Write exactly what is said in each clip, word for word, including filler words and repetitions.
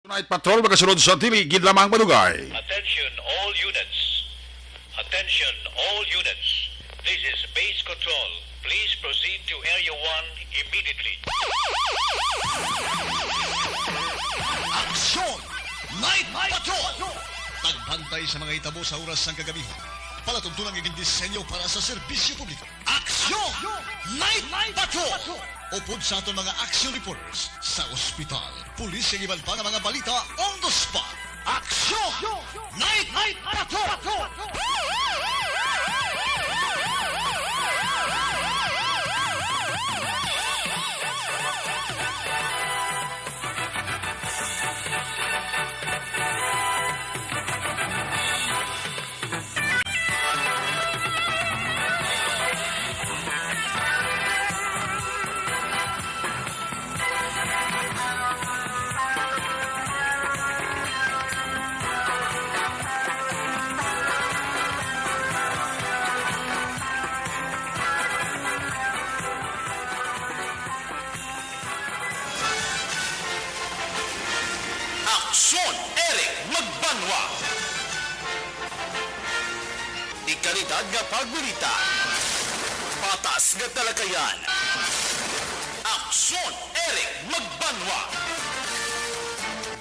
Night Patrol, magasunod sa dili gid lamang madugay. Attention all units. Attention all units. This is Base Control. Please proceed to Area one immediately. Aksyon! Night Patrol! Pagbantay sa mga hitabo sa oras sang kagabihan. Palatuntunan nga gindisenyo para sa serbisyo publiko. Aksyon! Night Patrol! Upod sa aton mga action reporters sa ospital, pulis, kag iban pa nga mga balita on the spot. Aksyon! Night Patrol! Aksyon, Eric Magbanwa. Dekalidad nga pagbalita. Patas nga talakayan. Aksyon, Eric Magbanwa.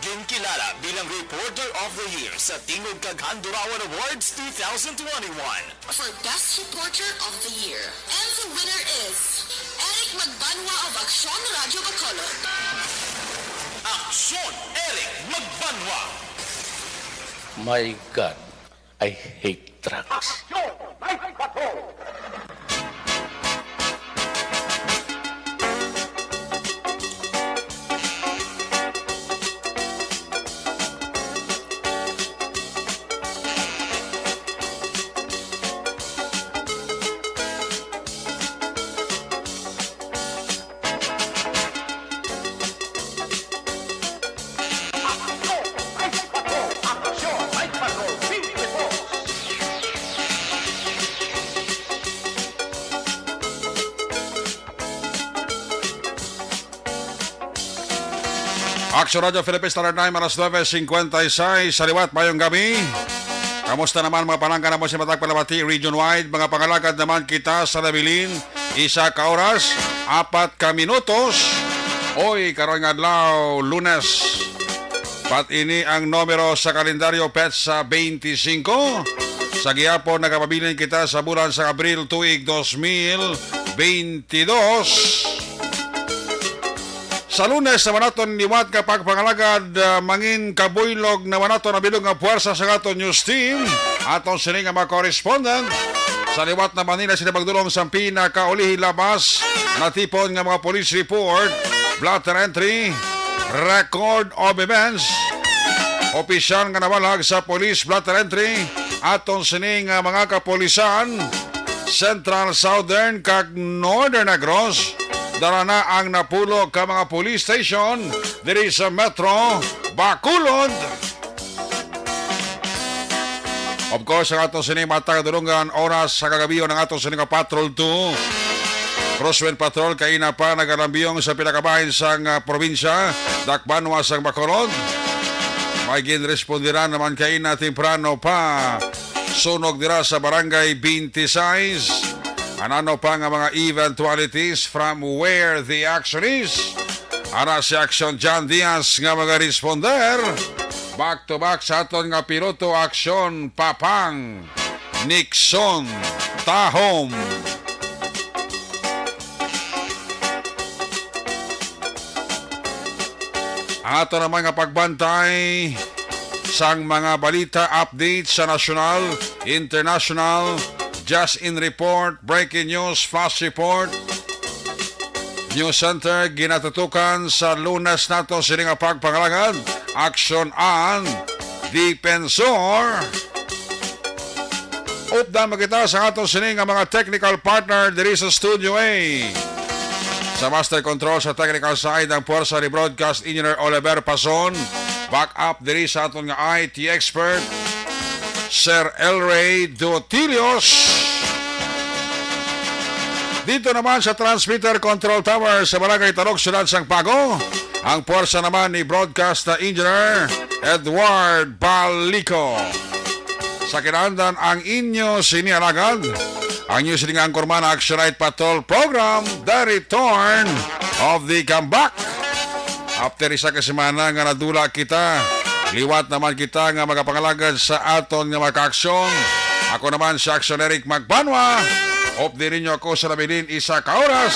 Ginkilala bilang Reporter of the Year sa Tingog kag Handurawan Awards two thousand twenty-one. For Best Reporter of the Year. And the winner is Eric Magbanwa of Aksyon Radyo Bacolod. Aksyon, Eric Magbanwa. My God, I hate drugs. Aksyon, Night Patrol. Action Radio Philippines Standard Time, alas nuebe cincuenta y seis. Sa liwat, mayong gabi. Kamusta naman, mga palangga namon sa matag palamati, region-wide? Mga pangalagad naman kita sa nabilin, isa ka oras, apat ka minutos. Oy, karon nga adlaw, Lunes. Pat ini ang numero sa kalendaryo, petsa twenty-five sa gihapon. Nagapabilin kita sa bulan sa Abril, tuig dos mil twenty-dos. Sa Lunes naman naton liwat nga pagpangalagad, ah, mangin kabuylog naman naton ang bilog nga puwersa sa aton news team. Aton sini nga mga correspondent sa liwat na Manila, sila magdulong sa pinakaulihi labas natipon nga mga police report, blotter entry, record of events, opisyal nga nabalag sa police blotter entry, aton sini nga mga kapulisan, Central, Southern, kag Northern Negros. Dala na ang napulo ka mga police station diri sa Metro Bacolod. Of course, ang ato sini matag dulungan oras sa kagabi, ang ato sini nga Patrol two, Crosswind Patrol, kaina pa nagalambiyong sa pila ka bahin sang, ah, probinsya, dakbanwa sang Bacolod. May ginrespondiran naman kaina temprano pa sunog dira sa Barangay twenty-six. Ano pa nga mga eventualities from where the action is? Ara si Action John Diaz nga magaresponder. Back to back sa aton nga piloto, Action Papang Nixon Tahom. Ang ato naman nga pagbantay sang mga balita, update sa nasyonal, international, just in report, breaking news, flash report, News Center, ginatutukan sa Lunes nato sini nga pagpangalagad, Aksyon an Depensor. Updan man kita sa aton sini nga mga technical partner diri sa Studio A. Sa master control sa technical side, ang puwersa ni Broadcast Engineer Oliver Pason. Back up diri sa aton nga I T expert, Sir Elray Dotilios. Dito naman sa Transmitter Control Tower sa Barangay Talog, Siyudad sang Pago, ang puwersa naman ni Broadcast Engineer Edward Balico. Sa kinaandan ang inyo sini alagad, ang inyo sini nga anchorman, Action Night Patrol Program, The Return of the Comeback. After isa ka semana nga nadula kita, liwat naman kita nga magapangalagad sa aton nga mga kaaksyon. Ako naman si Action Eric Magbanwa. Updi ninyo ako sa nabilin isa ka oras,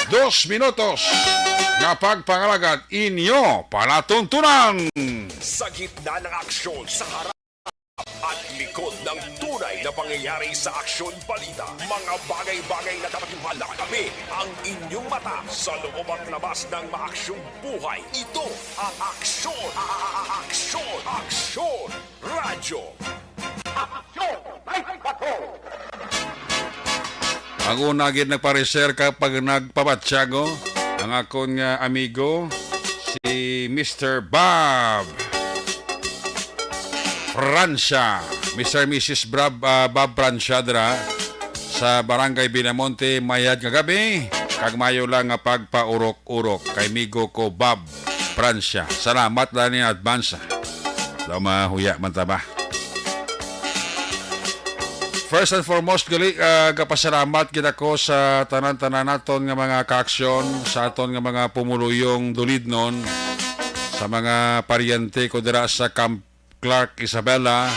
dos minutos nga pagpangalagad inyo palatuntunan. Sa gitna ng aksyon, sa harap at likod ng tunay na pangyayari sa aksyon balita, mga bagay-bagay na dapat yung hala, kami ang inyong mata sa loob at labas ng maaksyong buhay. Ito ang aksyon, a- a- a- aksyon, aksyon, radyo. Aksyon, may patrol. Ang una gid nagpareser kapag nagpabatyago ang akon nga amigo, si Mister Bob Francia. Mister Missus Brab-, ah, Bob Francia dira sa Barangay Vinamonte, mayad nga gabi, kag mayo lang nga pagpaurok-urok kay migo ko, Bob Francia. Salamat lang in advance, ah. Daw mahuya man ta ba? First and foremost, gali, ah, gapasalamat gid ako sa tanan-tanan naton nga mga kaaksyon, sa aton nga mga pumuluyong dulidnon, sa mga paryente ko dira sa Camp Clark Isabela,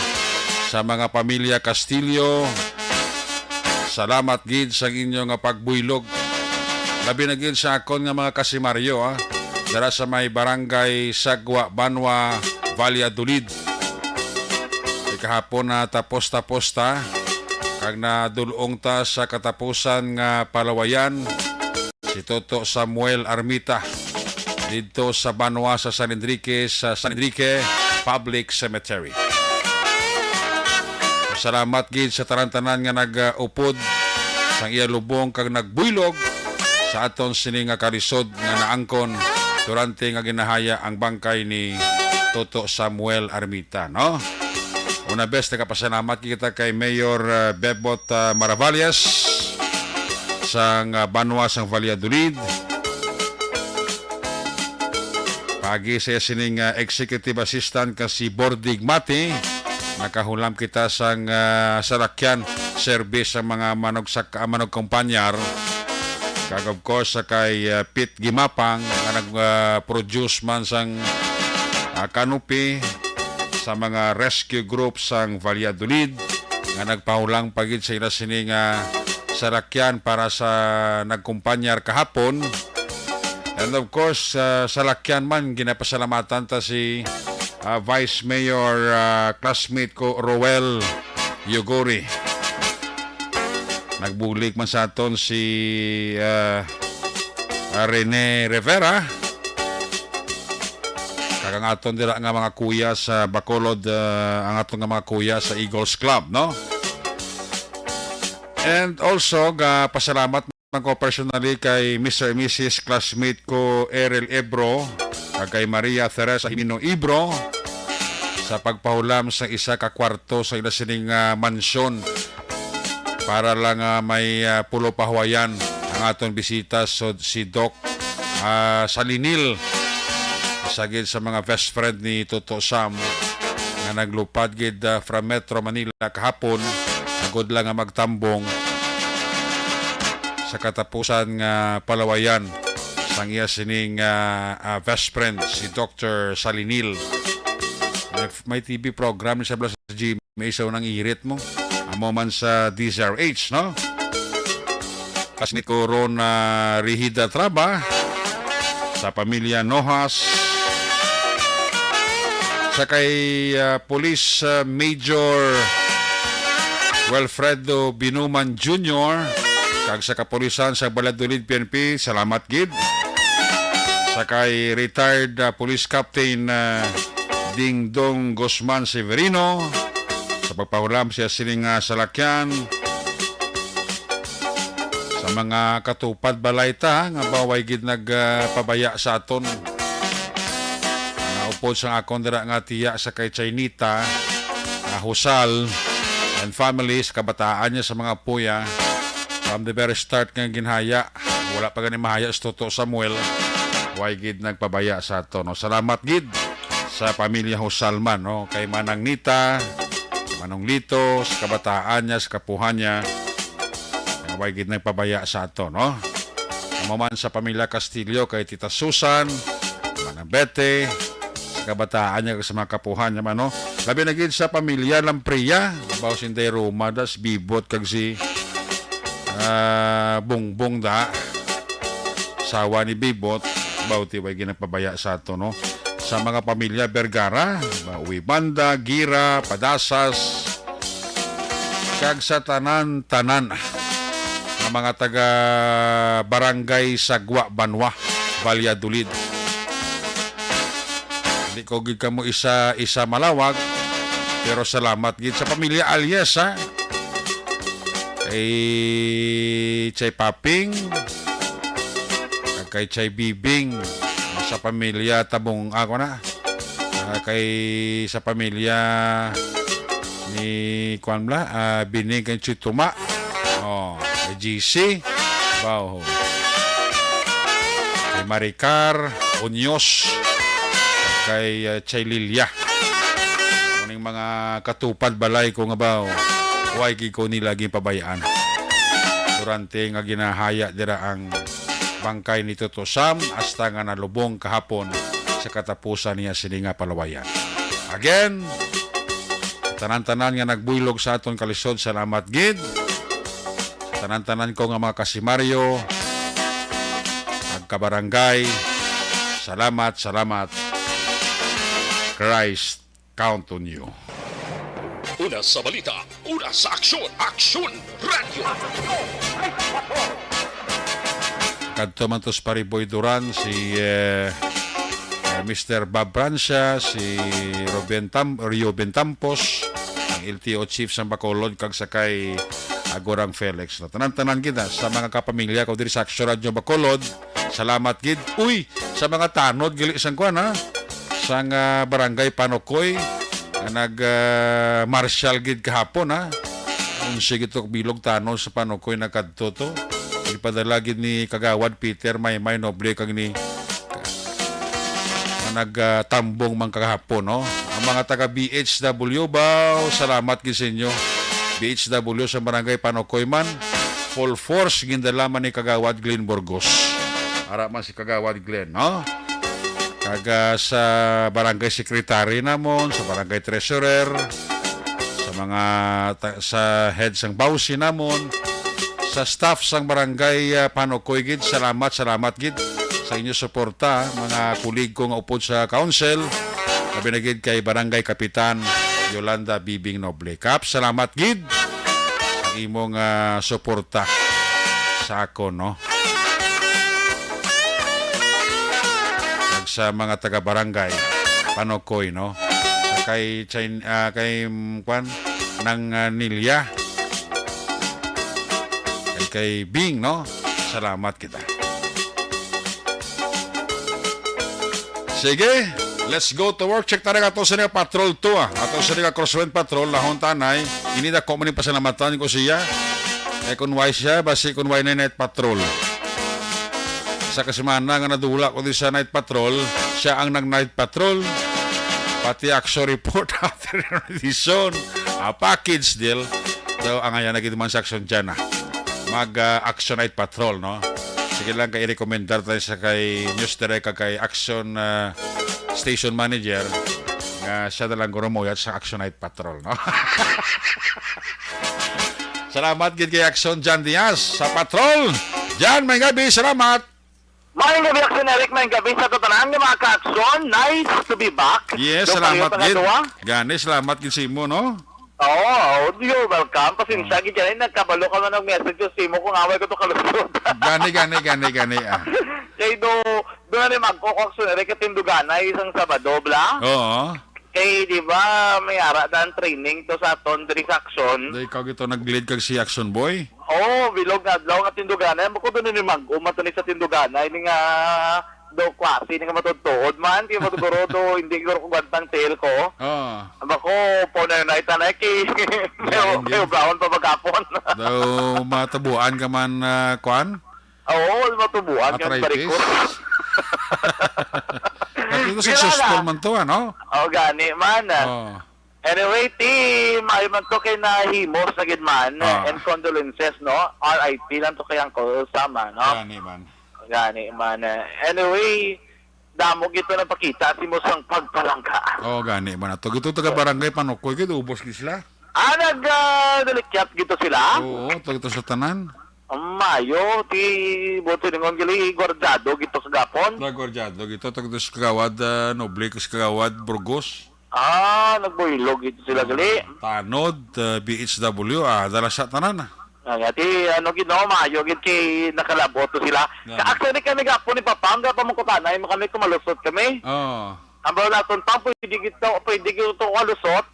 sa mga pamilya Castillo. Salamat gid sa inyo nga pagbuylog. Labi na gid sa akon nga mga kasimaryo, ah, dira sa may Barangay Sagwa, Banwa, Valladolid. Di kahapon na tapos-tapos ta, kag nadulong ta sa katapusan nga palawayan si Toto Samuel Armita didto sa banwa sa San Enrique, sa San Enrique Public Cemetery. Salamat gid sa tanan-tanan nga nag-upod sang iya lubong kag nagbuylog sa aton sini nga kalisod nga naangkon durante nga ginahaya ang bangkay ni Toto Samuel Armita, no? Una, bes, nagapasalamat kita kay Mayor, uh, Bebot, uh, Maravalles sang, uh, banwa sang Valladolid. Pagi sa sining, uh, executive assistant ka si Bordig Mati, nakahulam kita sang, uh, salakyan service sa mga manog sa manugkumpanyar. Kag of course, sa kay, uh, Pete Gimapang nga nag, uh, produce man sang, uh, canopy sa mga rescue group sang Valladolid nga nagpahulam pa gid sa ila sini nga salakyan para sa nagkumpanyar kahapon. And of course, uh, salakyan man, ginapasalamatan ta si, uh, Vice Mayor, uh, classmate ko, Roel Yuguri. Nagbulig man sa aton si, uh, uh, Rene Rivera. Kag ang aton dira nga mga kuya sa Bacolod, uh, ang aton nga mga kuya sa Eagles Club, no? And also, ga pasalamat man ko personally kay Mister and Missus classmate ko, Errol Ebro, kag kay Maria Teresa Jimeno Ebro, sa pagpahulam sa isa ka kwarto sa ila sining, ah, mansyon para lang, ah, may, ah, pulo pahuwayan ang aton bisita, so, si Doc, ah, Salinil, isa gid sa mga best friend ni Toto Sam, nga naglupad gid, ah, from Metro Manila kahapon, agod lang nga magtambong sa katapusan nga palawayan sang iya sining, ah, ah, best friend, si Doctor Salinil. May, may T V program ni sa Blas G M A sa unang irit mo. Amo man sa D Z R H, no? Kasnit ko ron na Rihida Traba, sa pamilya Nojas, sa kay, ah, Police, ah, Major Wilfredo Binuman Junior, kag sa kapulisan sa Valladolid P N P, salamat gid. Sa kay retired, ah, Police Captain, ah, Dingdong Guzman Severino, sa pagpahulam siya sining, ah, salakyan. Sa mga katupad balay ta, nga baway gid nag, ah, pabaya sa aton. Naupod sang akon dira nga tiya sa kay Chainita, ah, Husal, and family, sa kabataan niya, sa mga puya. From the very start nga ginhaya, wala pa gani mahaya si Toto Samuel, way gid nagpabaya sa ato, no? Salamat gid sa pamilya Husalman, no? Kay Manang Nita, Manong Lito, sa kabataan niya, sa kapuhan niya, nga way gid nagpabaya sa ato, no? Amo man sa pamilya Castillo, kay Tita Susan, Manang Betty, sa kabataan niya, kag sa mga kapuhan niya man, no? Labi na gid sa pamilya Lampria, baw si Inday Roma, das Bibot, kag si, ah, Bongbong da, asawa ni Bibot, baw ti way ginapabaya sa ato, no? Sa mga pamilya Vergara, Uy Banda, Gira, Padasas, kag sa tanan-tanan nga mga taga Barangay Sagwa Banwa, Valladolid. Hindi ko gid kamo isa-isa malawag, pero salamat gid sa pamilya Alias, ha? Kay Chay Paping, kag kay Chay Bibing, sa pamilya Tabong, ako na, ah, kay sa pamilya ni, kuwan bala, ah, Bining kay Chituma. Oh, kay G C. Wow. Kay Maricar Unyos. Kay, ah, Chay Lilia. Kuning mga katupad balay ko nga ba, oh, way gid ko nila ginpabayaan. Durante nga ginahaya dira ang bangkay ni Toto Sam hasta nga nalubong kahapon sa katapusan niya sini nga palawayan. Again, sa tanan-tanan nga nagbuylog sa aton kalisod, salamat gid. Sa tanan-tanan ko nga mga kasimaryo, ag kabarangay, salamat, salamat. Christ count on you. Una sa balita, una sa aksyon, Aksyon Radio. Kadto man to si Pariboy Duran, si, eh, eh, Mister Bob Francia, si Ruben Tam-, Reuben Tampos, ang L T O chief sa Bacolod, kag sa kay Agurang Felix. No, tanan-tanan kita sa mga kapamilya ko diri sa Aksyon Radio Bacolod. Salamat gid. Uy, sa mga tanod gali sang kuan, ha? Sang, ah, Barangay Panokoy, nga nag, ah, martial gid kahapon, ha? Kung sige to bilog tanod sa Panokoy nagkadto to. Ipadala gid ni Kagawad Peter Maymay Noble kag ni nga nagtambong man kahapon, no? Ang mga taga B H W ba, salamat gid sa inyo. B H W sa Barangay Panokoy man, full force gindala man ni Kagawad Glenn Burgos. Ara man si Kagawad Glenn, no? Kag, ah, sa barangay secretary namon, sa barangay treasurer, sa mga ta-, sa head sang bawsi namon, sa staff sang barangay, ah, Panokoy gid, salamat, salamat gid sa inyo suporta, mga kulig ko nga upod sa council, labi na gid kay Barangay Kapitan Yolanda Bibing Noble. Kap, salamat gid sa imong, ah, suporta sa akon, no? Kag sa mga taga-barangay Panokoy, no? Kay Chin-, ah, kay, mm, kwan, nang, ah, Nilya. Kay, kay Bing, no? Salamat kita. Sige, let's go to work. Check tayo ato sa nga patrol to, ah. Ato sa nga crosswind patrol, lahon tanay. Ini dako man yung pasalamatan ko siya. Eh, kung why siya, basi kung why na night patrol. Sa kasimana nga nadula ko di sa night patrol, siya ang nag-night patrol. Pati action report after edition. Ah, package deal. So, ang ayan na gid man sa action dyan, ah. Mag, ah, action night patrol, no? Sige lang kay i-recommendar tayo sa kay News Direct kag kay Action, ah, Station Manager nga siya na lang guro mo sa Action Night Patrol, no? Salamat gid kay Action Jan Diaz sa Patrol. Jan, may gabi, salamat. Maayong gabi, Action Eric. Maayong gabi sa tanan nga mga ka-action. Nice to be back. Yes, salamat gid. Gani, salamat gid sa imo, no? Oo, oh, you're welcome. Pasensya, gid yan. Nagkabalo ka man ng message sa imo kung away ko to kalusot. Gani, gani, gani, gani, ah. Kay do, doon na mag-cook action, Eric, katinduganay isang Sabado, bla? Oo. Kay, di ba, may ara dan training to sa aton diri sa action. Di ikaw gito nag-lead kag si Action Boy? Oo, bilog nga adlaw nga tinduganay. Amo ko doon ni mag-umat ni sa tinduganay. Ni nga do kwasi ni nga matuod-tuod man, kay siguro do hindi siguro ko gwantang tiil ko. Ah. Aba ko, po na yun, ay tanay kay may, Lain may yun. Ubrahon pa magkapon. Daw matabuan ka man, ah, kwan? Oo, matubuan ka Arthritis? Barikos. At ito Kaya successful na. Man to, ano? O, gani man. Oh. Anyway, ti, maayo man to kay nahimos na gid man, Ah. and condolences, no? R I P lang to kay Uncle Sam, ah, no? Gani man. Gani man, eh. Anyway, damo gid to nagpakita sa imo sang pagpalangga. Oh, gani man ato. Gito taga barangay Panukoy gid, ubos gid sila. Ah, nag, ah, nalikyat gid to sila? Oo, to gid to sa tanan. Maayo, ti, buot silingon gali, gwardyado gid to sa gapon. Gwardyado gid to, to gid to sa Kagawad, ah, Noble, sa Kagawad Burgos. Ah, nagbuhilog gid sila gali. Tanod, ah, B H W, ah, dala sa tanan, ah. Ah, nga, ti, ano gid, no, maayo gid kay nakalabot to sila. Nga. Sa actually kami gapon ni Papa, ang gapamungkutanay mo kami kung malusot kami. Oo. Ang bawal naton pa, pwede gid to, pwede gid to kalusot.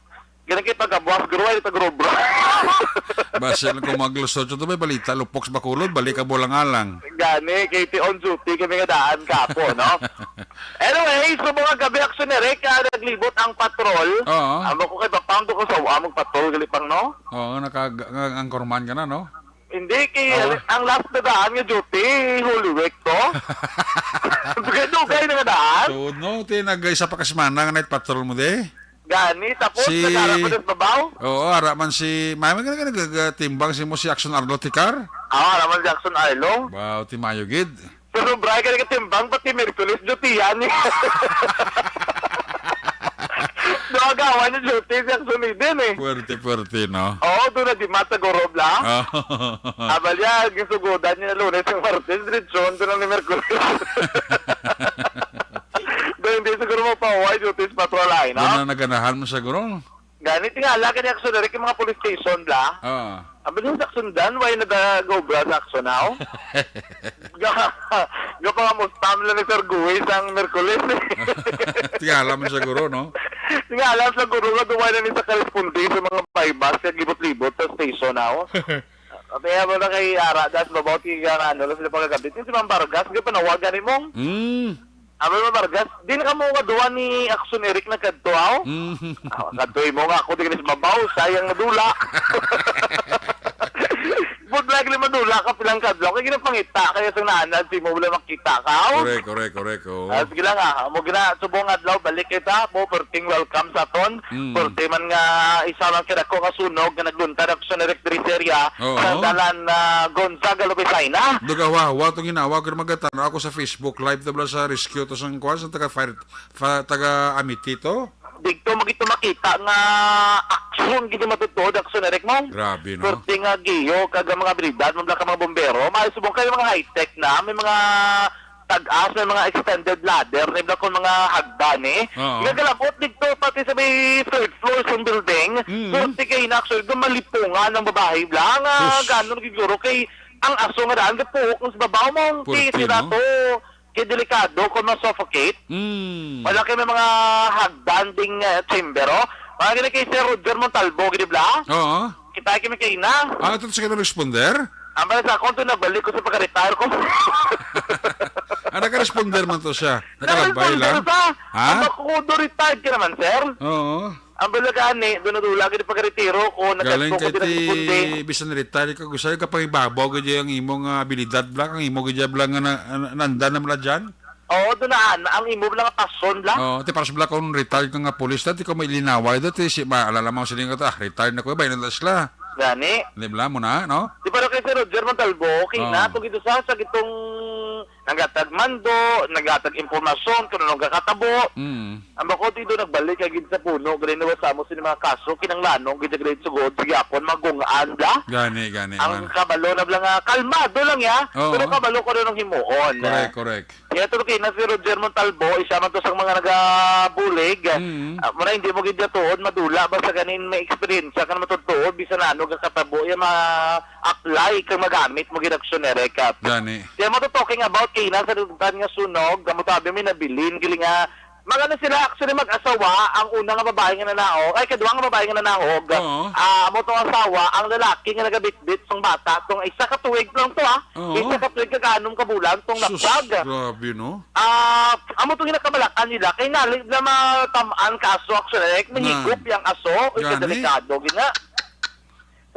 Ganun kay pagkabuas, guro, ay, tag-rubra. Basi lang kung maglusot, ito may balita, lupok sa Bacolod, balik ka bulang alang. Gani, kay ti on duty kami nga daan kapo, no? Anyway, subong nga gabi, Aksyon Eric, ah, naglibot ang patrol. Oo. Amo ko kay Papang, do ko sa uwa, magpatrol, gali pang, no? Oo, naka-, ang, ang korman ka na, no? Hindi, kay Ah. ang last na daan nga duty, Holy Week to. Dugay-dugay na nga daan. Tuod, no? Ti, nag-isa pa ka semana nga night patrol mo, di? Gani, tapos Si nagara pa sa babaw? Oo, ara man si, may, may, may, nagatimbang si mo si Action Arlo Tikar? Ah, ara man si Action Arlo. Wow, ti mayo gid. Pero sobra ka nagatimbang, pati Miyerkules, duty yan. Duwagawan yung duty si Action Eden eh. Puwerte, puwerte, no? Oo, doon na di matagorob lang. Oh. Abal yan, gisugodan niya Lunes ang Martes, diretsyon doon ang ni Miyerkules. Do hindi siguro mo pa why duties patrol ay, no? Doon na naganahan mo siguro. Gani, tingala ka niya, Action Eric, yung mga police station, bla. Oo. Abi niya sa Action Dan, why nagagobra sa Action now? Ga, ga pa nga mustam lang ni Sir Guy sang Merkulis. Tingala mo siguro, no? Tingala siguro nga, duwa na ni sa karesponde sa mga paybas, kag libot-libot sa station now. Kaya mo na kay Ara, das babaw, tiga nga ano, lang sila pagkakabit. Yung si Ma'am Vargas, ga panawagan ni mong. Mm. Amo mo, Vargas, di na kamo nga duwa ni Action Eric nagkadto, aw? Mm. Ah, kadto mo nga ako, di ka ni sa babaw, sayang nga dula. But likely madula ka pilang kadlaw, kay ginapangita, kaya sa naanad, di mo wala makita ka, aw? Correct, correct, correct, oo. Ah, sige lang, ah, mo gina, subong adlaw, balik kita, mo, perting welcome sa aton. Mm. Perti man nga, isa lang kira ko nga sunog, nga nagluntad Action Eric diri sa area, Oo. sa dalan, ah, Gonzaga, Lubisaina. Dugawa, wa tong ginawa, kaya magatan ako sa Facebook Live, tabla sa rescue to sang kuwan, sa taga fire, fa-, taga Amity to. Digto mo gito makita nga aksyon gid matutuod, Action Eric mo. Grabe, no? Perti nga giyo kag ang mga abilidad, mga ka mga bombero, maayo subong kayo mga high-tech na, may mga tag-as, may mga extended ladder, may mga kung mga hagdan, eh. Oo. Nagalabot dito, pati sa may third floor sa building. Mm. Perti kay na, actually, gumalipungan ang babae, bla, nga Sus. Gano'n siguro kay ang aso nga daan, gapuhok sa babaw mo, Perti, kay sila no? to. Kay delikado kung ma-suffocate. Mm. Wala kay may mga hagdan ding, eh, chamber, oh. Mga gini kay Sir Roger Montalbo, gini bla? Oo. Kita kay may kaina. Ah, ito sa kanang responder? Ang pala sa akong to, nagbalik ko sa pagka-retire ko. Ah, naka-responder man to siya. Nakalabay Naka-responder lang? sa, Ha? Ang makukudo retired ka naman, sir. Oo. Ang bala gani, doon na dula, gani pagka-retiro ko, Galing nagkatko ko kay din ang ti, responde. Bisan retire ka, gusto ka pang ibabaw, gani ang imong, ah, abilidad, bla, ang imo, gani, bla, nga na, na, nanda na mala dyan? Oo, doon na, ang imo lang nga pasyon lang. Oo, ti, para sa bla, kung retired ka nga pulis, ti, kung may linaway, do, ti, si, maalala mo, siling ka, ah, retired na ko, ba, yun na sila. Gani. Di bla mo na, no? Di, pero kay Sir Roger Montalbo, okay Oo. na, tungod sa, sa gitong naghatag mando, naghatag impormasyon kung anong kakatabo. Mm. Ang bako ti do nagbalik ka gid sa puno, gani na sa mo sini mga kaso, kinanglanon gid gid sugod sa gyapon, magungaan bla. Gani, gani, Ang man. kabalo na bla nga, kalmado lang ya, Oo. pero kabalo ko rin ang himuon. Correct, correct. Kaya to kay na si Roger Montalbo, isa man to sa mga nagabulig. Mm. Ah, muna hindi mo gid tuod, madula, basta ganin may experience ka na matutuod, bisan ano ka katabo, ya ma-apply kang magamit mo gid aksyon, Eric. Gani. Kaya mo to talking about kay na sa dutan nga sunog, amo tabi may nabilin, gili nga Mga ano sila, actually, mag-asawa, ang una nga babae nga nanahog, ay, kadwa nga babae nga nanahog, Oo. ah, amo tong asawa, ang lalaki nga nagabitbit sang bata, tong isa ka tuig lang to, ah. Oo. Isa ka tuig kag anom ka bulan tong Sus, naplag. grabe, no? Ah, amo tong ginakabalakan nila, kay nali na matam-an kaso, actually, like, Na. mahigop yang aso, uy, Gani. kadelikado, gina.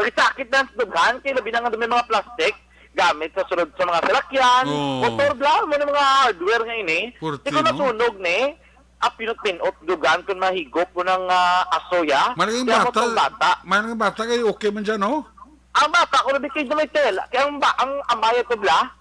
Sakit-sakit na ang dughan, kay labi na nga may mga plastic, gamit sa sulod sa mga salakyan, Oo. motor bla, mo na mga hardware nga ini. Purti, Di ko no? nasunog ni, apinot-pinot, dugan kung mahigop mo ng ah, aso ya. Maraming Kaya mo bata, tong bata. maraming bata kayo, okay man dyan, no? Ang bata ko, nabikid na may tela. Kaya ang, ba, ang amaya ko bla,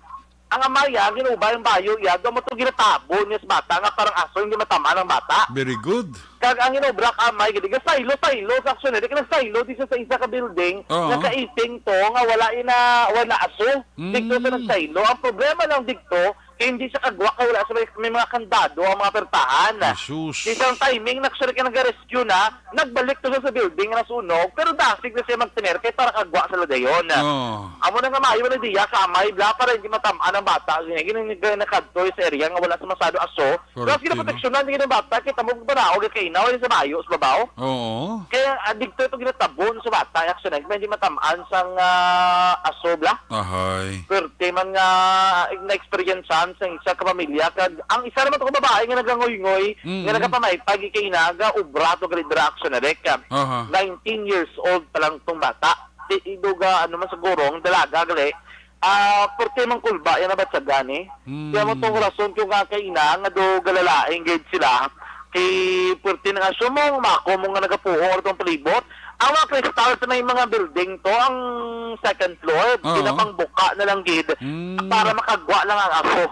ang amaya, ginuba yung bayo ya, doon mo itong ginatabo niya sa bata, nga parang aso, hindi matamaan ang bata. Very good. Kag ang inobra ka, may gid, saylo, saylo sa aksyon, di ka nagsaylo, di sa isa ka building, Oo. nga kaiting to, nga wala ina, wala aso. Mm. Dito sa nagsaylo. Ang problema lang dito, kay hindi siya kagwa, kay wala sa may, may mga kandado ang mga pertahan. Jesus. Isang timing, na actually ka nag-rescue na, nagbalik to siya sa building nga nasunog, pero dasig na siya magtener, kay para kagwa sa ladayon. Oo. Amo na nga maayo na diya, kamay, bla, para hindi matamaan ang bata. Gini, gini, gini, nakadto sa area nga wala sa masyado aso, Pero Correct, no? ginaproteksyonan, hindi ng bata, kita mo, banaog ang kainaw, yung sa bayo, sa babaw. Oo. Kaya, ah, dito ito ginatabon sa bata, yung aksyon, hindi matamaan sang ah, aso, bla. Ahay. Perte man nga, na-experiencean sa isa ka pamilya, kag ang isa naman to ka babae nga nagangoy-ngoy, Mm. nga nagapamaypag, ikay naga, ubra to gali dira, aksyon, na, Rek. Aha. Nineteen years old pa lang tong bata. Di, ido ga, ano man siguro, ang dalaga, gali. Ah, perte man kulba, yan ang batsagan, eh. Hmm. Kaya mo tong rason kung nga kaina, nga do galalaing gid sila. Kay perte nga siya mo, mako mo nga nagapuong or tong palibot. Ang mga kristal sa may mga building to, ang second floor, Oo. pinapangbuka na lang gid Hmm. para makagwa lang ang aso.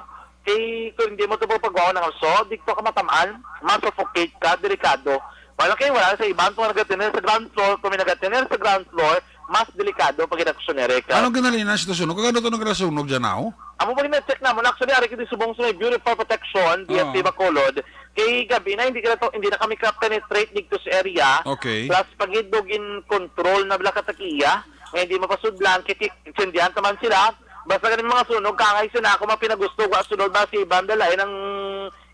Kay kung hindi mo to pagwaon ng aso, di to ka matamaan, masuffocate ka, delikado. Wala kay wala sa iban, kung nagatinan sa ground floor, kung may nagatinan sa ground floor, mas delikado pag inaksyon ni Rick. Anong ginalina ang sitwasyon? Kung ano to nang nagkasunog dyan, aw? Amo pa gina-check namon. Actually, ari kini subong sa may Bureau for Protection, Oo. B F P Bacolod. Kay gabi na, hindi ka na to, hindi na kami ka-penetrate dito sa area. Okay. Plus, pagidog in control na bala katakiya, nga hindi mapasudlan, kay ti-, tindihan naman sila. Basta ganing mga sunog, kangay sila ako mapinagusto, wa sunod ba si Iban Dalay ng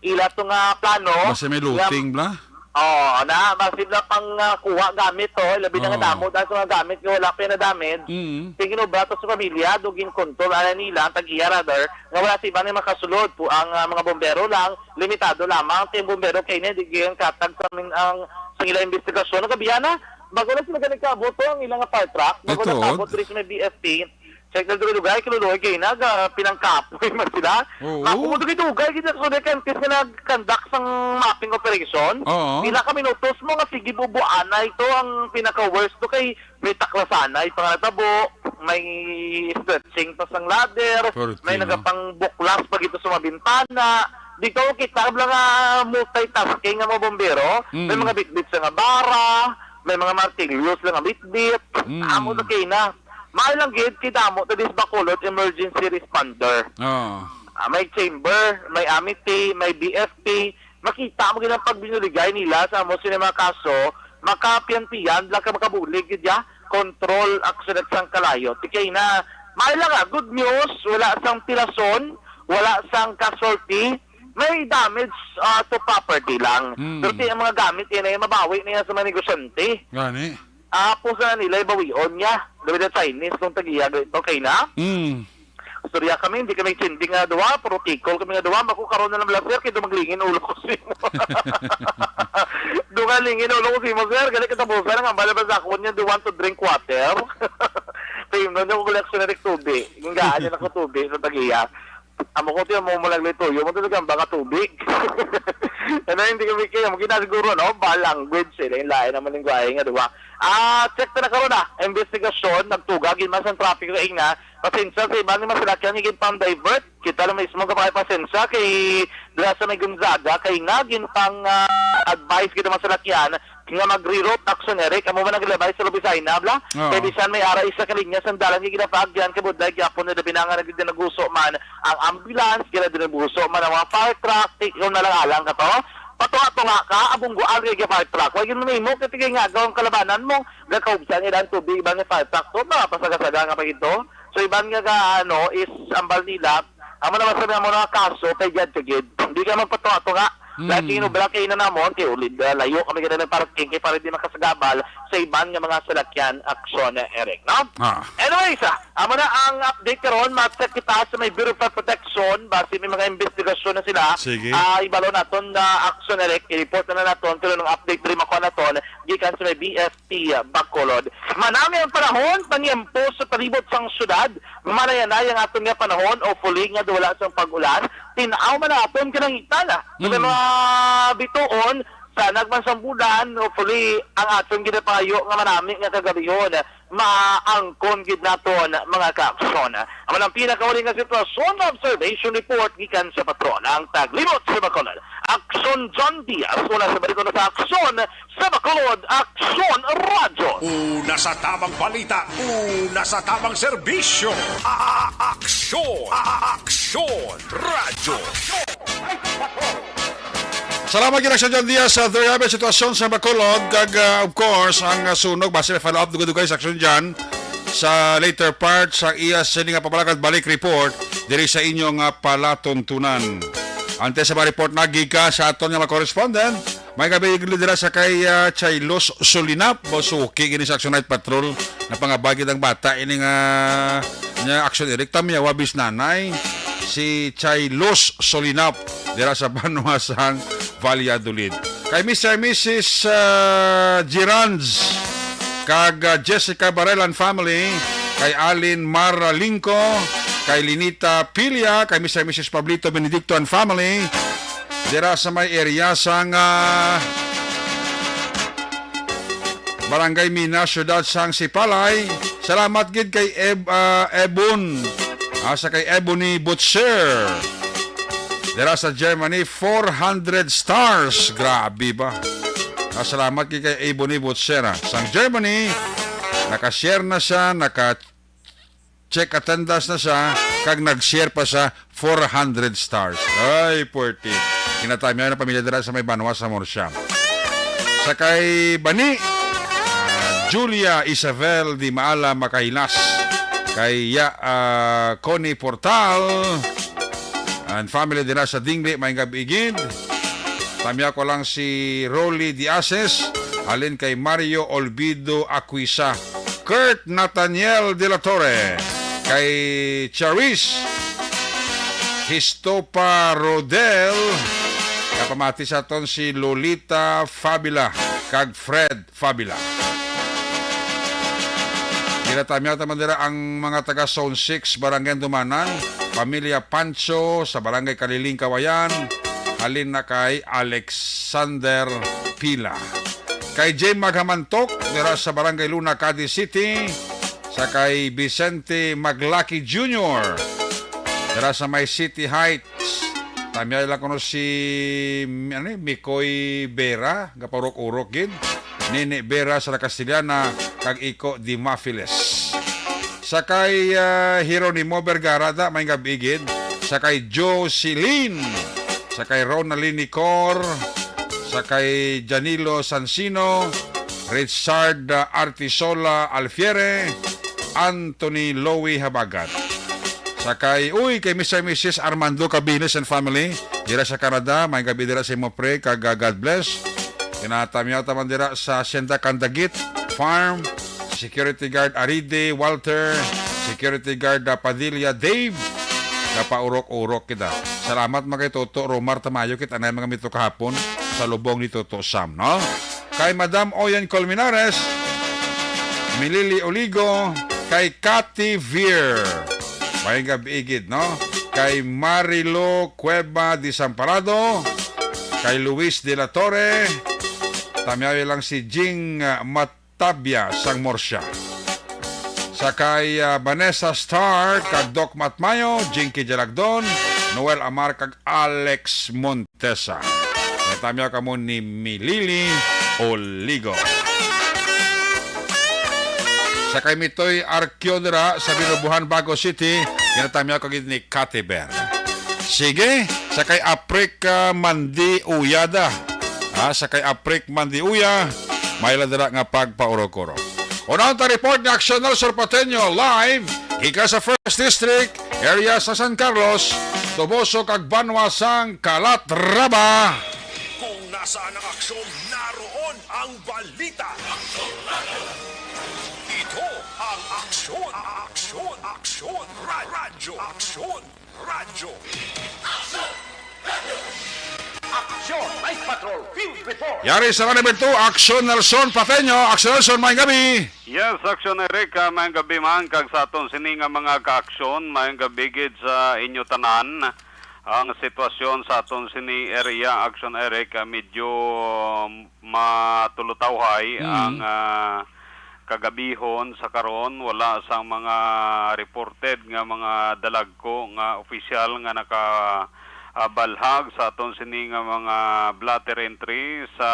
ila to nga plano. Basta may Nga looting, bla? Oo, na, basta na pang, ah, kuha gamit to, labi na nga Oo. damo, dahil sa mga gamit nga wala pa nadamid. Mm. Tingin mo ba to sa pamilya, dugin kontrol, ala nila, ang tag-iya, rather, nga wala sa iba nga makasulod po ang, ah, mga bombero lang, limitado lamang. Kay ang bombero kay niya, di gyud katag sa min-, ang, sa ila investigasyon. Nagabihan na, bago na sila galing kaabot to, ang ilang fire truck, bago Ito, na kaabot, diri sa may B F P, check na dugay-dugay, kiluluoy kay nag, ah, pinangkapoy man sila. Oo. Ako mo dugay-dugay, gid ako sa kantis nga nag-conduct sang mapping operation. Oo. Pila ka minutos mo nga sige bubuanay to ang pinaka-worst to kay may taklasanay pa nga natabo, may stretching pa sang ladder, Perte, may no? nagapangbuklas pa gito sa mga bintana. Dito kita lang nga multitasking nga mga bombero. May Mm. mga bitbit sa nga bara, may mga martilyo sila nga bitbit. Mm. Amo na kay na. Maayo lang gid kay damo ta dis Bacolod emergency responder. Oo. Ah, may chamber, may amity, may B F P. Makita mo gid ang pagbinuligay nila sa amo sila mga kaso, makapiyan-piyan lang ka makabulig gid ya. Control action at sang kalayo. Tikay na, maayo lang, ah, good news, wala sang pilason, wala sang casualty, may damage, ah, to property lang. Hmm. Pero ti ang mga gamit yan ay mabawi na yan sa mga negosyante. Gani. Ah, po sa nila, bawion niya. Dawid ang Chinese, nung tag-iya, ito, kay na? Hmm. Istorya kami, hindi kami sindi nga duwa, pero tikol kami nga duwa. Mako karon na lang, sir, kay do maglingin ulo ko sa imo. Do nga lingin ulo ko sa imo, sir. Gali katapusan, ang hambal ba sa akon niya, do want to drink water? Kay mo, niya ko koleksyon na rin tubig. Yung gaan niya ako tubig, sa tag-iya. Amo ko tiyo mo malagli tuyo mo talaga ang mga tubig. Ano, hindi kami kaya, mo kita siguro, no? Ba language, eh, lain-lain naman lingwahe nga, di ba? Ah, check na na karon, ah. Investigasyon, nagtuga, gid man sa traffic sa ingna. Pasensya sa iban nga masalakyan, gid pang divert. Kita lang mismo ka pa pasensya kay dira sa may Gonzaga, kay nga, gin pang, ah, advice, gid ang masalakyan, nga mag-reroute action, Eric. Amo man ang gilabay sa Lubisay na, bla? Oo. Kay bisan may ara isa ka linya sang dalan nga ginapaagyan, kay budlay gyapon na labi na nga nag-, nagnaguso man ang ambulance, kay nagnaguso man ang mga fire truck, ti-, kung nalang alang ka to. Patunga-tunga ka, abungguan kay fire truck. Wa gyud mahimo, kay tigay nga agaw ang kalabanan mo. Gakaubsan nila ang tubig, iban nga fire truck to, mapasaga-saga nga pa ito. So, iban nga ga-, ano, is ambal nila, amo naman sa mga, mga kaso, kay gad ka gid. Hindi ka magpatunga-tunga. Mm. Lagi no, bala kay na namon, kay ulid, ah, layo kami gani ng parking, kay para di makasagabal sa iban nga mga salakyan, Aksyon, Eric, no? Ah. Anyways, ah, amo na ang update karon, ma-check kita sa may Bureau of Fire Protection, basi may mga investigasyon na sila. Sige. Ah, ibalo naton na Aksyon, Eric, i-report na, na naton, pero nung update diri makuha naton, gikan sa may B F T, ah, Bacolod. Manami ang panahon, pangyempo sa palibot sang syudad, manayanay ang aton nga panahon, hopefully nga wala sang pag-ulan, tinaw man ang aton kalangitan, ah. Sa Mm. mga bituon, sa nagman sang bulan, hopefully, ang aton ginapangayo nga manami nga kagabihon, maangkon gid naton, mga kaaksyon. Amo ang pinakauli nga sitwasyon, observation report gikan sa patrol, ang taglibot sa Bacolod. Aksyon John Diaz, una sa balik na sa Aksyon sa Bacolod, Aksyon Radyo. Una sa tamang balita, una sa tamang serbisyo. A-, a-, Aksyon, A-, a-, Aksyon Radyo. Salamat gid, Aksyon John Diaz, sa Third Highway sitwasyon sa Bacolod, kag, ah, of course, ang, ah, sunog, basi may follow-up, dugay-dugay sa Aksyon John sa later part sa iya sini nga pabalakad balik report diri sa inyong, ah, palatuntunan. Antes sa mga report na gikan sa aton nga mga correspondent, may gabi dira sa kay, ah, Chaylos Solinap, mo suki gini sa Action Night Patrol, napangabagid ang bata ini nga, nga Action Eric, tamyawa bis nanay, si Chaylos Solinap, dira sa banwa sang Valladolid. Kay Mister and Missus, ah, Giranz, kag, ah, Jessica Barela and family, kay Alin Mara Lingco, kay Linita Pilia, kay Mister and Missus Pablito Benedicto and family, dira sa may area sang, ah, Barangay Mina, Siyudad sang Sipalay. Salamat gid kay Eb-, ah, Ebon, ah, sa kay Ebony Butcher. Dira sa Germany, four hundred stars. Grabe ba? Ah, salamat kay, kay Ebony Butcher, ah. Sang Germany, naka-share na siya, naka-check attendance na siya, kag nag-share pa siya, four hundred stars. Ay, puwerte. Ginatamyaw na pamilya dira sa may banwa sa Murcia. Sa kay Bani, ah, Julia Isabel Di Maala Makahilas. Kay Ya-, ah, Connie Portal and family dira sa Dingli, may gabi gid. Tamyaw ko lang si Rolly Diases, halin kay Mario Olvido Aquisa, Kurt Nathaniel de la Torre, kay Charis Histopa Rodel, kapamati sa aton si Lolita Fabila kag Fred Fabila. Ginatamyaw ta man dira ang mga taga Zone six, Barangay Dumanan, pamilya Pancho sa Barangay Kaliling, Kawayan, halin na kay Alexander Pila. Kay Jay Maghamantok, dira sa Barangay Luna, Cadiz City, sa kay Vicente Maglaki Junior, dira sa may City Heights. Tamyaw lang kuno si, ano, Mikoy Vera, gapaurok-urok gid. Nini Vera sa La Castellana, kag Iko Dimafiles. Sa kay, ah, Jeronimo Vergara, da, may gabi gid. Sa kay Jocelyn, sa kay Ronaldin Nicor, sa kay Janilo Sansino, Richard, ah, Artisola Alfiere, Anthony Lowy Habagat. Sa kay, uy, kay Mister and Missus Armando Cabilis and family, dira sa Canada, may gabi dira sa imo, pre, kag, ah, God bless. Ginatamyaw ta man dira sa Hacienda Candagit Farm, Security Guard Aride Walter, Security Guard, ah, Padilla Dave, napaurok-urok kita. Salamat, mga kay Toto Romar Tamayo, kita na mga mito kahapon sa lubong ni Toto Sam, no? Kay Madam Oyen Colmenares, Milili Oligo, kay Cathy Veer. May gabi gid, no? Kay Marilo Cueva Desamparado, kay Luis de la Torre, tamyaw lang si Jing, ah, Matabia sang Murcia. Sa kay, ah, Vanessa Star, kag Doc Matmayo, Jinky Jalagdon, Noel Amar, kag Alex Mon-, Tesa. Ginatamyaw kamo ni Milili Oligo. Sa kay Mitoy Arquio dira sa Binubuhan, Bago City, ginatamyaw ka gid ni Katiber. Sige, sa kay Aprika Mandi Uyada. Ha, sa kay Aprik Mandi Uya, may la dira nga pagpaurok-urok. Unahon ta report ni Aksyon Nelson Pateño live gikan sa First District, area sa San Carlos, Toboso kag banwa sang Calatrava. Saan ang aksyon, naroon ang balita. Ito ang Aksyon, Aksyon, Aksyon, Ra- Radyo, Aksyon, Radyo. Aksyon, Night Patrol, Field Report. Yari sa number two, Aksyon Nelson Pateño. Aksyon Nelson, maayong gabi. Yes, Aksyon Eric, ah, maayong gabi man kag sa aton sini nga mga kaaksyon, maayong gabi gid sa inyo tanan. Ang sitwasyon sa aton sini area, Aksyon Eric, ah, medyo matulutawhay Mm. ang, ah, kagabihon sa karon. Wala sang mga reported nga mga dalagko nga opisyal nga naka, ah, balhag sa aton sini nga mga blotter entry sa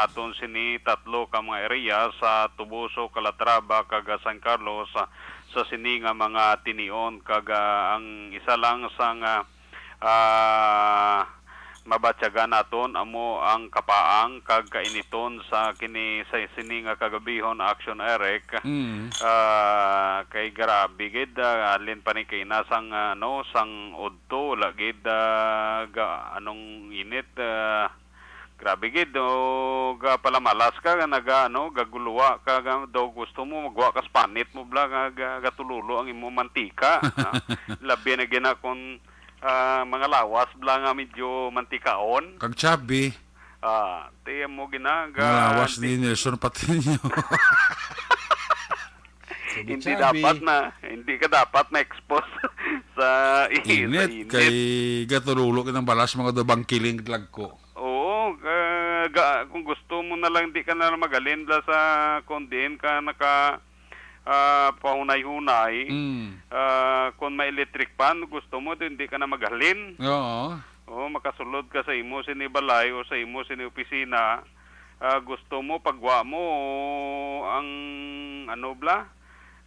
aton sini tatlo ka mga area sa Tubuso, Calatrava, kag San Carlos, ah, sa sini nga mga tinion. Kag, ah, ang isa lang sang, ah, ah, mabatyagan naton amo ang kapaang kag kainiton sa kini, sa sini nga kagabihon, Aksyon Eric. Mm. Ah, kay grabe gid, ah, alin pa ni kay na sang, ah, ano, sang udto, wala gid, ah, ga-, anong init, ah, grabe gid, o ga palamalas ka, ga naga, ano, gaguluwa ka, ga, daw gusto mo magwa ka sa panit mo, bla, nga ga-, gatululo ang imo mantika, ah. Labi na gina kung, ah, mga lawas, bla, nga medyo mantikaon. Kag chubby. Ah, ti mo gina, Mga ga-, lawas ni Nelson Patiño. Hindi Chubby. Dapat na, hindi ka dapat na-expose sa i-, sa Init, init. Kay gatululo kitang balas, mga dubang kiling lagko. Oo, ka-, ga-, kung gusto mo na lang, di ka na lang magalin bla sa kung diin ka naka, ah, pahunay-hunay. Mm. Ah, kung may electric fan, gusto mo, di, di ka na maghalin. Oo. Oo, makasulod ka sa imo sini balay o sa imo sini opisina. Ah, gusto mo, pagwa mo, ang, ano bla?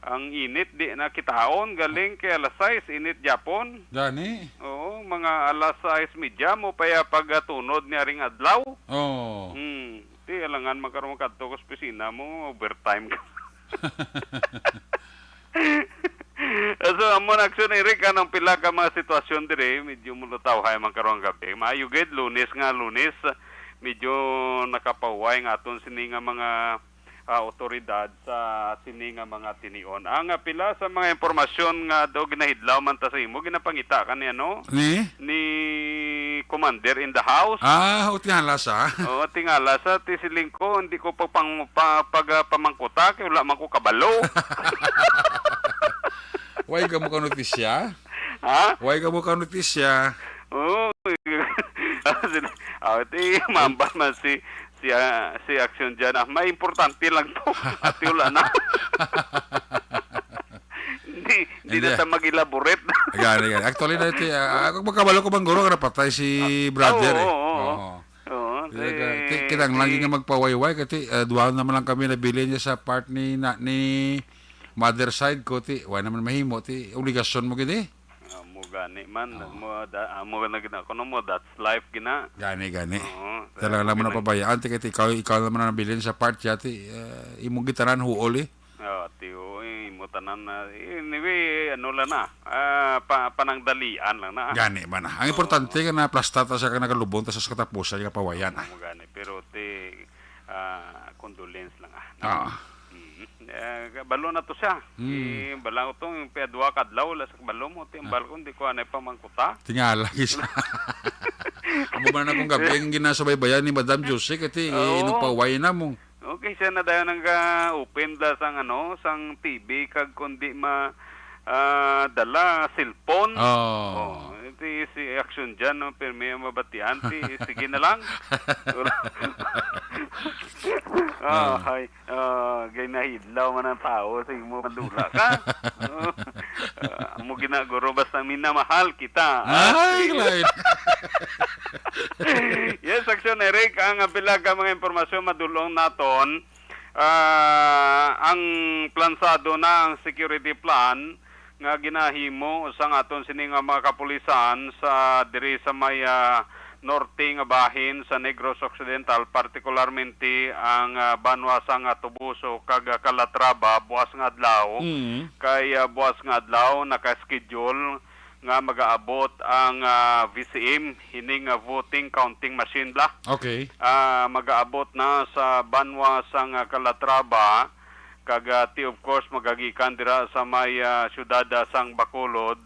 Ang init, di na kitaon, galing kay alas sais, init gyapon. Gani? Oo, mga alas sais medya mo pa ya pagatunod ni aring adlaw. Oo. Hmm, ti alangan man karon kadto ka sa opisina mo, overtime ka. So, amo na, Aksyon Eric, anang pila ka mga sitwasyon diri, medyo mulutawhay man karon gabi. Maayo gid, Lunes nga Lunes, medyo nakapahuway nga aton sini nga mga, ah, awtoridad sa sini nga mga tinion. Ang, ah, pila sa mga impormasyon nga daw ginahidlaw man ta sa imo, ginapangita ka ni, ano? Ni? Ni Commander in the House. Ah, o, tingala sa. Oo, tingala sa, ti siling ko, hindi ko pagpang-, pa-, pag, ah, pamangkuta, kay wala man ko kabalo. Why ka mo ka notisya? Ha? Why ka mo ka notisya? Oo. Ah, ti, mambal man si, si, ah, si Aksyon dyan. Ah, may importante lang to. Ati wala na. Hindi, hindi Hindi. na ta mag-elaborate. Gani, gani. Actually, na ito, ah, ako magkabalo ko bang guro, nga napatay si Ah, brother, oo, eh. oo, oo. Oo. Oo, Kaya ka, eh, ti-, kinahanglan eh. nga magpawayway, kasi, ah, duha naman lang kami nabilin niya sa part ni na, ni mother side ko, ti, wa naman mahimo, ti, obligasyon mo gid, eh. Ah, mo gani man, Oo. mo da, ah, mo na gina, kuno mo, that's life gina. Gani, gani. Oo, Talaga lang mo gani. napabayaan, ti, kay ikaw, ikaw naman ang nabilin sa part, yati, ah, imong gitaran, huol, eh. Ah, ti, oo, eh, imo tanan na, anyway, ano lang na, ah, pa-, panangdalian lang na. Gani ba na? Ang Oo. importante nga naplasta ta sa nakalubong ta sa katapusan nga pawayan, ah. Mo gani, pero ti, ah, condolence lang, ah. Ah. Mm. Eh, kabalo na to siya. Mm. Eh, bala ko tong piadwa kadlaw, wala sa kabalo mo, ti, ang Ah. balkon, di ko anay pamangkuta. Tingala, gis. Amo ba na kung gabi ang ginasubaybayan ni Madam Josie, kati, eh, Oo. nagpawayan na mo. Okay, siya na dayon ang ga-open da sang, ano, sang T V kag kundi ma-, ah, dala cellphone. Oh. Oh, ti si Aksyon dyan, no, pirmi ang mabatian, ti, sige na lang. Ah, Ah. hay, ah, gay nahidlaw man ang tao, sige mo, madula ka. Oh. Ah, mo ginaguro, basta minamahal kita. Ay, lain. Yes, Aksyon Eric, ang pila ka mga impormasyon madulong naton. Ah, ang plansado na ang security plan nga ginahimo sang aton sini nga mga kapulisan sa diri sa may, ah, norte nga bahin sa Negros Occidental, partikularmente ang, ah, banwa sang, ah, Toboso kag, ah, Calatrava, buas nga adlaw. Mm. Kay, ah, buas nga adlaw naka-schedule nga magaabot ang, ah, V C M, ining, ah, voting counting machine bala. Okay. Ah, magaabot na sa banwa sang, ah, Calatrava, kag, ah, ti, of course, magagikan dira sa may, ah, siyudad, ah, sang Bacolod,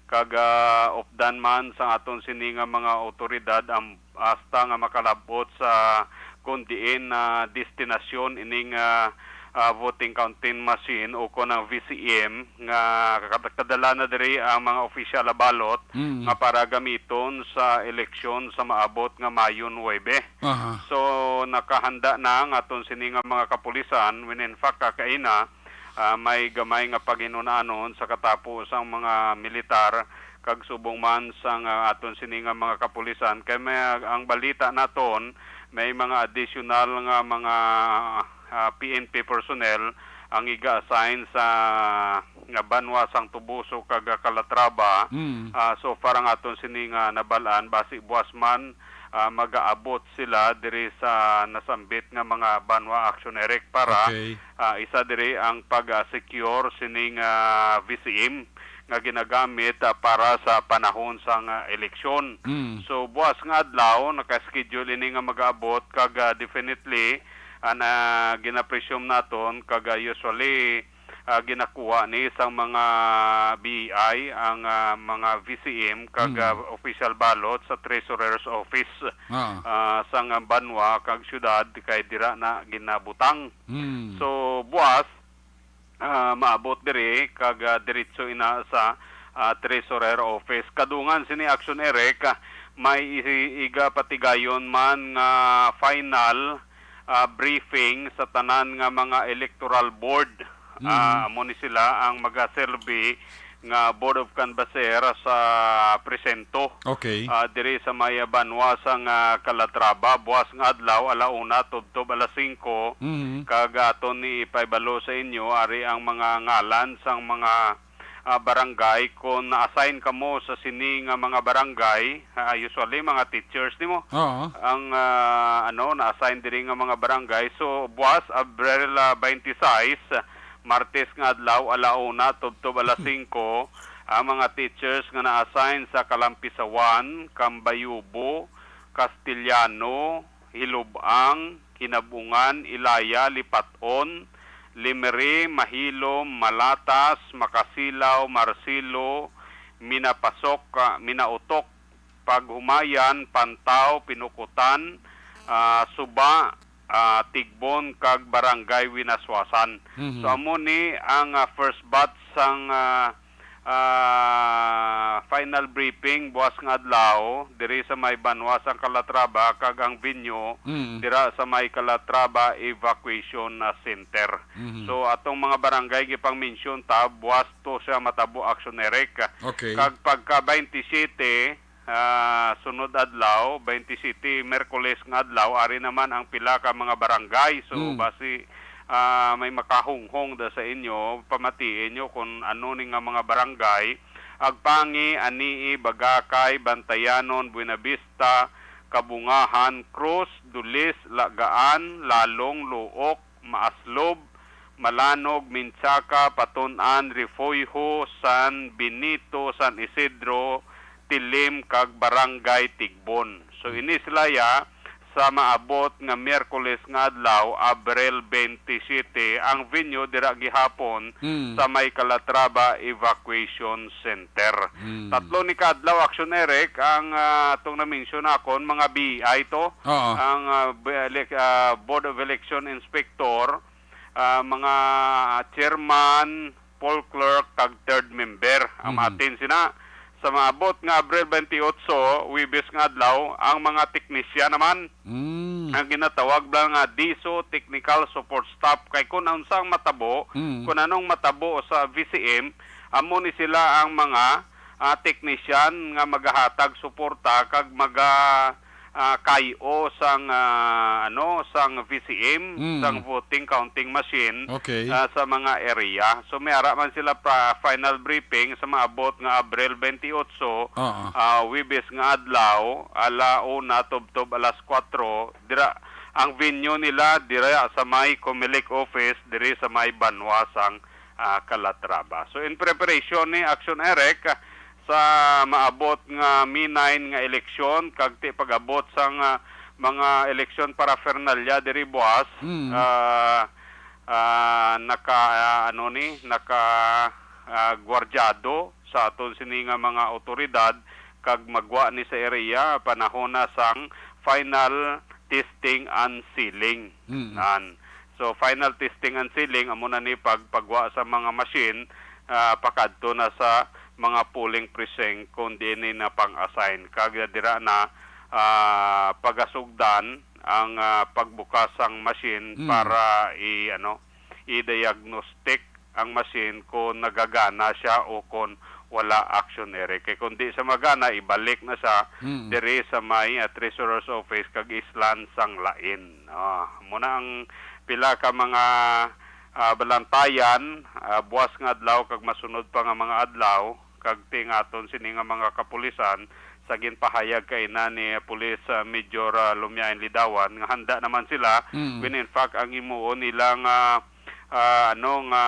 kag, ah, updan man sang aton sini nga mga awtoridad ang hasta nga makalab-ot sa kon diin na destinasyon ining, ah, ah, voting counting machine o kon ang V C M nga kad-, kadala na diri ang mga opisyal na balot Mm. nga para gamiton sa eleksyon sa maabot nga Mayo nuebe. Aha. So, nakahanda na ang aton sini nga mga kapulisan, when in fact, kakaina, ah, may gamay nga paghinunanon sa katapo sang mga militar kag subong man sang, ah, aton sini nga mga kapulisan. Kay may, ang balita naton, may mga additional nga mga, ah, P N P personnel ang iga-assign sa nga banwa sang Toboso kag Calatrava. Mm. Ah, so far ang aton sini nga nabal-an, basi buwas man, ah, magaabot sila diri sa nasambit nga mga banwa, Action Eric, para, Okay. ah, isa diri ang pag-secure sining, ah, V C M nga ginagamit, ah, para sa panahon sang, ah, eleksyon. Mm. So, buwas nga adlaw, naka-schedule ini nga mag-aabot kag, ah, definitely, ah, na ginapresume naton kag, ah, usually, ah, ginakuha ni sang mga B I ang, ah, mga V C M kag, Mm. ah, official ballot sa treasurer's office, Ah. ah, sang banwa kag syudad kay dira na ginabutang. Mm. So, buwas, ah, maabot diri kag, ah, diretso ina sa, ah, treasurer office. Kadungan sini, Action Eric, ah, may i-, iga patigayon man nga final, ah, briefing sa tanan nga mga electoral board. Mm. Ah, amo ni sila ang magaserbi nga Board of Canvassers sa presinto. Okay. Ah, diri sa may banwa sang, ah, Calatrava, buwas nga adlaw, ala una tubtob alas singko, Mhm. kag aton ni ipaibalo sa inyo ari ang mga ngalan sang mga, ah, barangay. Kung na-assign kamo sa sini nga mga barangay, ah, usually mga teachers nimo, Oo. ang, ah, ano, na-assign diri nga mga barangay. So, buwas, Abril, ah, twenty-six, Martes nga adlaw, ala una tubtob alas singko, ang mga teachers nga na-assign sa Kalampisawan, Cambayubo, Castellano, Hilubang, Hinabungan, Ilaya, Lipat-on, Limere, Mahilom, Malatas, Makasilaw, Marcelo, Minapasok, ah, Minautok, Paghumayan, Pantaw, Pinukutan, ah, Suba, ah, Tigbon, kag Barangay Winaswasan. Mhm. So, amo ni ang, ah, first batch sang, ah, ah, final briefing buwas nga adlaw diri sa may banwa sang Calatrava, kag ang venue Mm. dira sa may Calatrava Evacuation, ah, Center. Mhm. So, atong mga barangay gipang-mention ta, buwas to siya matabo, Action Eric. Okay. Kag pagka twenty-seven, ah, sunod adlaw, twenty-seven, Miyerkules nga adlaw, ari naman ang pila ka mga barangay. So, Mm. basi, ah, may makahunghong da sa inyo, pamatii nyo kung ano ni nga mga barangay. Agpangi, Anii, Bagakay, Bantayanon, Buenavista, Kabungahan, Cruz, Dulis, Lagaan, Lalong, Luok, Maaslob, Malanog, Menchaca, Patun-an, Refugio, San Benito, San Isidro, Tilim, kag Barangay Tigbon. So, ini sila ya sa maabot nga Miyerkules nga adlaw, Abril twenty-seven, ang venue dira gihapon Mm. sa may Calatrava Evacuation Center. Mm. Tatlo ni ka adlaw, Action Eric, ang, ah, atong na-mention nakon, mga B I to. Oo. Ang, ah, B-, elec-, ah, Board of Election Inspector, ah, mga chairman, poll clerk, kag third member. Ang Mhm. atin sina. Sa maabot nga Abril twenty-eight, Huwebes nga adlaw, ang mga teknisyan naman, Mm. ang ginatawag lang nga DISO, technical support staff. Kay kung unsa ang matabo, Mm. kung anong matabo sa V C M, amo ni sila ang mga, ah, teknisyan nga magahatag suporta kag maga, ah, kay-o sang, ah, ano, sang V C M, Mm. sang voting counting machine, Okay. ah, sa mga area. So, may ara man sila pa final briefing sa maabot nga Abril twenty-eight, Oo. ah, Huwebes nga adlaw, ala una tubtob alas kuwatro, dira ang venue nila dira sa may Comelec office diri sa may banwa sang, ah, Calatrava. So, in preparation ni Action Eric, ah, sa maabot nga May nine nga eleksyon, kag ti pag-abot sang, ah, mga eleksyon paraphernalia diri buwas, Mm. ah, ah, naka, ah, ano ni, naka, ah, gwardyado sa aton sini nga mga awtoridad, kag magwa ni sa area panahon na sang final testing and sealing. Mm. Nan. So, final testing and sealing, amo na ni pagpagwa sa mga machine, ah, pakadto na sa mga polling precinct kung diin ni na pang-assign. Kag dira na, ah, pagasugdan ang, ah, pagbukas sang machine Mm. para i-, ano, i-diagnostic ang machine kung nagagana siya o kung wala, Action Eric. Kay kung di sa magana, ibalik na siya Mm. diri sa may, ah, treasurer's office kag islan sang lain. Ah, muna ang pila ka mga, ah, balantayan, ah, buwas nga adlaw kag masunod pa nga mga adlaw, kag tingaton sini nga mga kapulisan sa ginpahayag kaina ni Police, ah, Major, ah, Lumiain Lidawan nga handa naman sila Mm. when in fact ang himuon nila nga, ah, ano nga,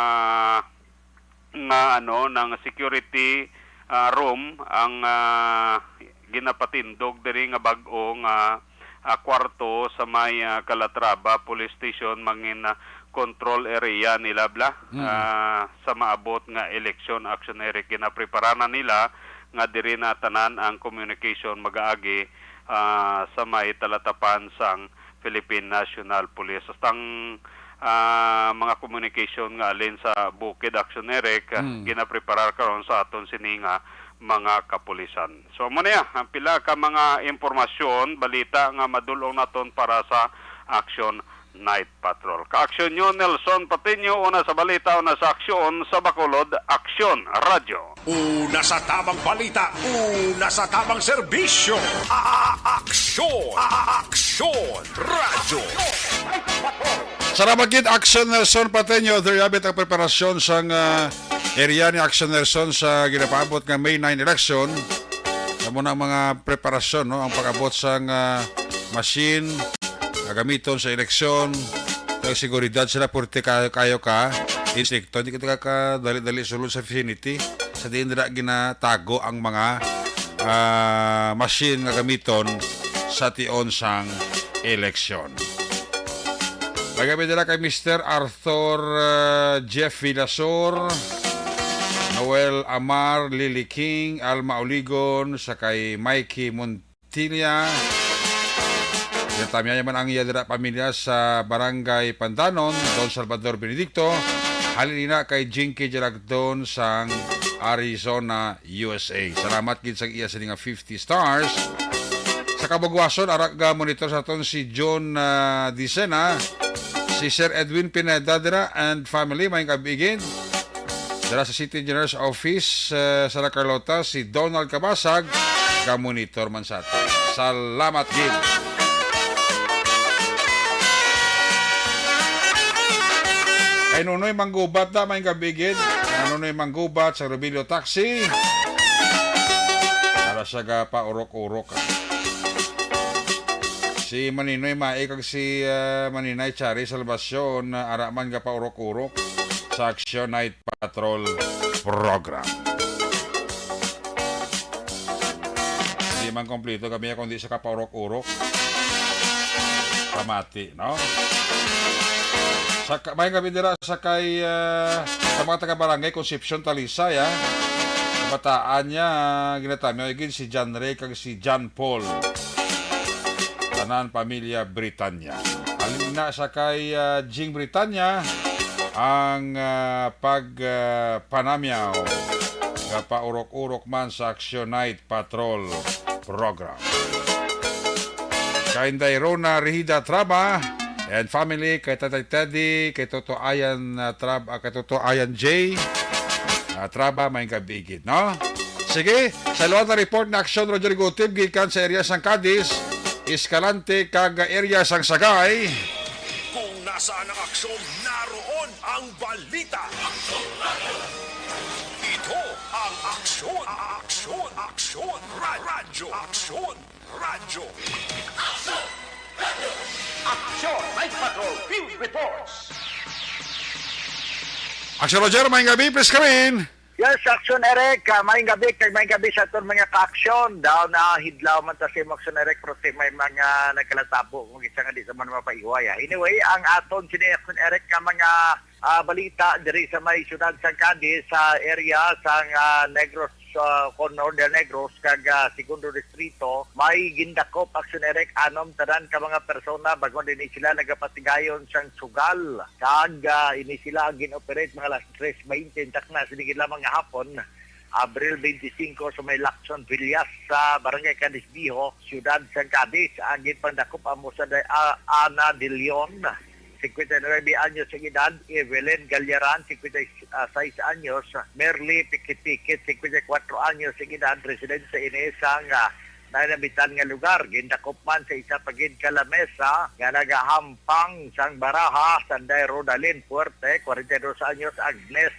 nga, ano, nang security, ah, room ang, ah, ginapatindog diri nga bag-o nga, ah, kwarto sa may, ah, Calatrava Police Station, mangin, ah, control area nila bla, Mm. ah, sa maabot nga election, Action Eric. Ginaprepara na nila nga diri na tanan ang communication mag-aagi, ah, sa may talatapan sang Philippine National Police. Hasta ang, ah, mga communication nga alin sa bukid, Action Eric, ah, Mm. ginapreparar karon sa aton sini nga mga kapulisan. So, amo niya ang pila ka mga impormasyon, balita nga madul-ong naton para sa Action Night Patrol. Ka-aksyon nyo, Nelson Patiño, una sa balita, una sa aksyon, sa Bacolod, Aksyon Radyo. Una sa tabang balita, una sa tabang serbisyo. A-, a-, aksyon, a-, a-, aksyon, radyo. Salamat gid, Aksyon Nelson Pateño. There you have it, ang preparasyon sang, ah, area ni Aksyon Nelson sa ginapaabot nga May nine election. Amo na ang mga preparasyon, no? Ang pag-abot sang, ah, machine nga gamiton sa eleksyon. Kay seguridad sila, purti kayo, kayo ka. Instrikto, hindi kita ka dali-dali sulod sa vicinity. Sa diin nila ginatago ang mga, ah, machine nga gamiton sa tion sang eleksyon. May gabi nila kay Mister Arthur, ah, Jeff Villasor, Noel Amar, Lily King, Alma Oligon, sa kay Mikey Montilla. Natamya naman ang iya dira pamilya sa Barangay Pandanon, Don Salvador Benedicto. Halin ina kay Jinky Jalagdon sang Arizona, U S A. Salamat gid sa iya sini nga fifty stars. Sa kabugwason, ara ga monitor sa aton si John, ah, Dicena, si Sir Edwin Pineda dira and family, may kabigin. Dira sa City Engineers Office, ah, sa La Carlota, si Donald Cabasag, ga monitor man sa aton. Salamat gid. Kay Nunoy Manggubat na, may kabigin. Nunoy Manggubat sa Robilio Taxi. Para siya ga paurok-urok, ah. Si Maninoy Mae kag si, ah, Maninay Chari Salvacion, ah, ara man ga paurok-urok sa Action Night Patrol Program. Di man kompleto kami kung di sa kapaurok-urok. Pamati, no? Sa ka-, may gabi dira sa kay, ah, sa mga taga-barangay Concepcion, Talisay, ah. Kabataan niya, ah, ginatamyaw igid si John Ray kag si John Paul. Tanan pamilya Britanya. Halin na sa kay, ah, Jing Britanya ang, ah, pag, ah, panamyaw nga paurok-urok man sa Action Night Patrol Program. Kay Inday Rona Rihida Traba and family, kay Tatay Teddy, kay Toto Ayan, ah, Trab-, ah, kay Toto Ayan J, ah, Traba, may gabigid, no? Sige, sa luwag na report na aksyon, Roger Gutib, gikan sa area sang Cadiz, Escalante, kag area sang Sagay. Kung nasaan ang aksyon, naroon ang balita. Ito ang Aksyon, Aksyon, Aksyon, Ra-, Radyo, Aksyon, Radyo. Aksyon, Night Patrol, Field Reports. Aksyon, Roger, may gabi, please come in. Yes, Action Eric, ah, maayong gabi kag maayong gabi sa aton mga ka-aksyon. Daw na hidlaw man ta sa imo, Action Eric, pero ti may mga nagkalatabo kung isa nga di sa man mapaiway, ah. Anyway, ang aton sini, Action Eric, nga mga, ah, balita diri sa may siyudad sa Cadiz, sa area sa, ah, Negros, ah, kon Northern Negros kag, ah, Segundo Distrito, may gindakop, Action Eric, anom tanan ka mga persona bag-o dinhi sila nagapatigayon sang sugal. Kag, ah, ini sila ang gin-operate mga alas tres baynte takna sining adlaw nga hapon, Abril twenty-five, sa may Lacson Villas, sa Barangay Cadiz Viejo, Siyudad sang Cadiz. Ang ginpangdakop amo sa day-, ah, Ana de Leon, cincuenta y nueve anyos ang edad, Evelyn Gallaran, cincuenta y seis anyos, Merly Pikit-Pikit, cincuenta y cuatro anyos ang edad, residente ini sang, ah, nanamitan nga lugar. Gindakop man sa isa pa gid ka lamesa nga nagahampang sang baraha, sanday Rodalyn Fuerte, kwarenta y dos anyos, Agnes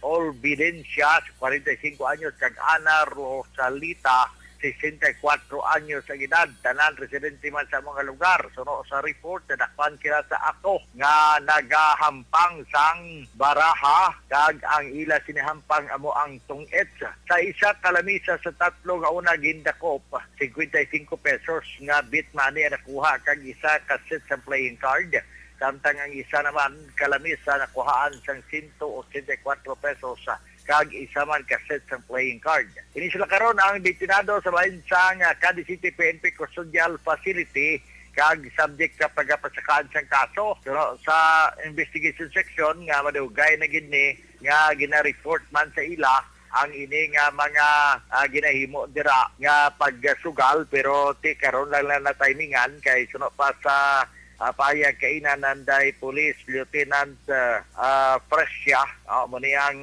Olvidencia, kwarenta y singko anyos, kag Ana Rosalita, sesenta y kuwatro anyos ang edad. Tanan residente man sa mga lugar. Suno sa report, nadakpan sila sa akto nga nagahampang sang baraha, kag ang ila sinihampang amo ang tong-its. Sa isa ka lamisa sa tatlo nga una gindakop, cincuenta y cinco pesos nga beat money ang nakuha, kag isa ka set sa playing card, samtang ang isa naman ka lamisa nakuhaan sang sento ochenta y kuwatro pesos kag isa man ka set sang playing card. Ini sila karon ang detenado sa bahin sang, ah, Cadiz City P N P Custodial Facility kag subject sa pagapasakaan sang kaso. Pero sa investigation section nga madugay na gid ni nga gina-report man sa ila ang ini nga mga, ah, ginahimo dira nga pagsugal, pero ti karon lang na natimingan kay suno pa sa, ah, pahayag kaina nanday Police Lieutenant, ah, ah, Fresia, ah, mo ni ang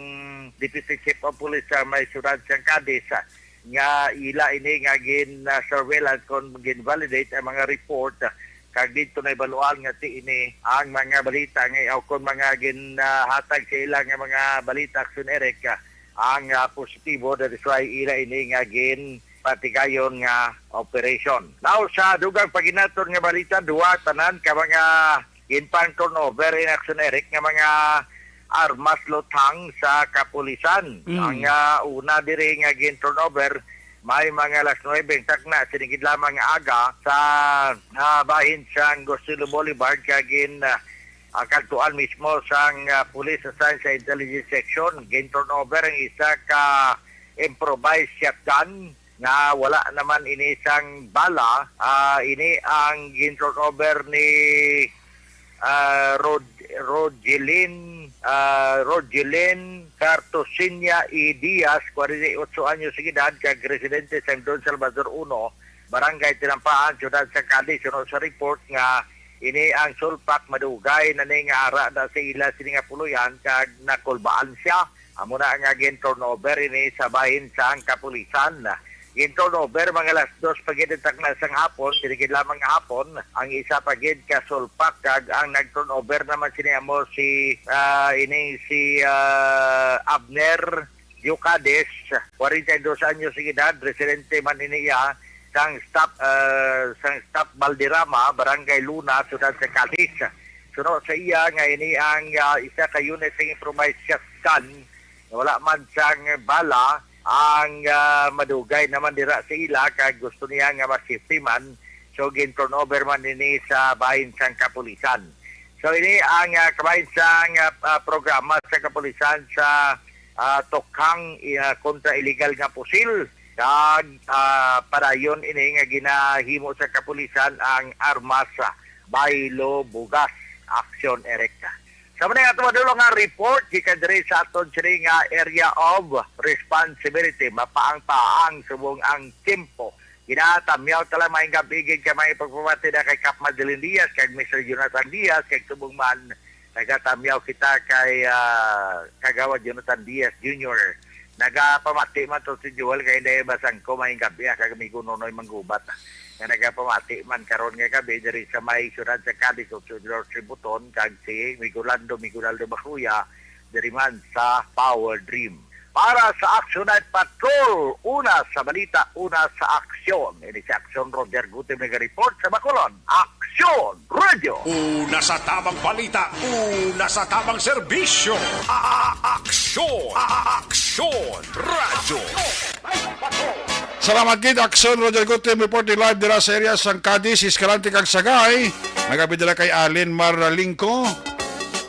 Deputy Chief of Police sa may siyudad sang Cadiz, ah, nga ila ini nga gin, ah, surveillance kon gin-validate ang mga report, ah, kag didto na ibaluan nga ti ini ang mga balita nga, o kon mga gin, ah, hatag sa ila nga mga balita, Action Eric, ah, ang, ah, positibo, that is why ila ini nga gin patigayon nga operation. Now, sa dugang paginaton nga balita, duwa tanan ka mga ginpang turnover in Action Eric nga mga armas luthang sa kapulisan. Mm. Ang, ah, una diri nga gin turnover may mga alas nuebe ang takna sining adlaw nga aga sa, ah, bahin sang Gustilo Boulevard, kag gin, ah, ah, kadtuan mismo sang, ah, police assigned sa intelligence section. Gin turnover ang isa ka improvised shotgun nga wala naman ini sang bala. Ah, ini ang gin turnover ni, ah, Rod-, Rogelin, ah, Rogelin Cartosinia E. Diaz, kwarenta y otso anyos ang edad, kag residente sa Don Salvador Uno, Barangay Tinampaan, Siyudad sa Cadiz. Suno sa report nga ini ang sulpak, madugay na ni nga ara na sa ila sini nga puloy-an kag nakulbaan siya. Amo na nga gin-turnover ini sa bahin sang kapulisan. Gin-turnover mga alas dos pa gid ang takna sang hapon, sining adlaw nga hapon, ang isa pa gid ka sulpak, kag ang nag-turnover naman sini amo si, ah, ining si, ah, Abner Diocades, kwarenta y dos anyos ang edad, residente man ini iya sang stop, ah, sang stop Valderrama, Barangay Luna, Siyudad sa Cadiz. Suno sa iya nga ini ang, ah, isa ka unit sang improvised shotgun, wala man sang bala ang, ah, madugay naman dira sa ila, kag gusto niya nga ma-safety man. So, gin-turnover man ini sa bahin sang kapulisan. So, ini ang, ah, kabahin sang, ah, ah, programa sa kapulisan sa, ah, tukhang, ah, kontra illegal nga pusil. Kag, ah, padayon ini nga ginahimo sa kapulisan ang armas, ah, baylo bugas, Action Eric. Sa man ato madulong nga report gikan diri sa aton sini nga area of responsibility, mapaang-paang subong ang tiyempo. Ginatamyaw ta lang maayong gabi gid kay may pagpamati na kay Kap Madeline Diaz kag Mister Jonathan Diaz, kag subong man nagatamyaw kita kay, ah, Kagawad Jonathan Diaz Junior. Nagapamati man to si Joel kay dahil basang ko maayong gabi, ah, kag amigo Nonoy Manggubat, ah, nga nagapamati man karon nga gabi diri sa may siyudad sa Cadiz, Sir George Buton, kag si Migolando, Migolando Bacuya, diri man sa Power Dream. Para sa Action Night Patrol, una sa balita, una sa aksyon. Ini si Aksyon Roger Guti, nag-report sa Bacolod. Aksyon! Aksyon Radio. Una sa tamang balita, una sa tamang serbisyo. A-, Aksyon, A-, Aksyon Radio. Salamat gid, Aksyon Roger Good Team reporting live dira sa area sang Cadiz, Escalante kag Sagay. May gabi dira kay Alin Maralingco.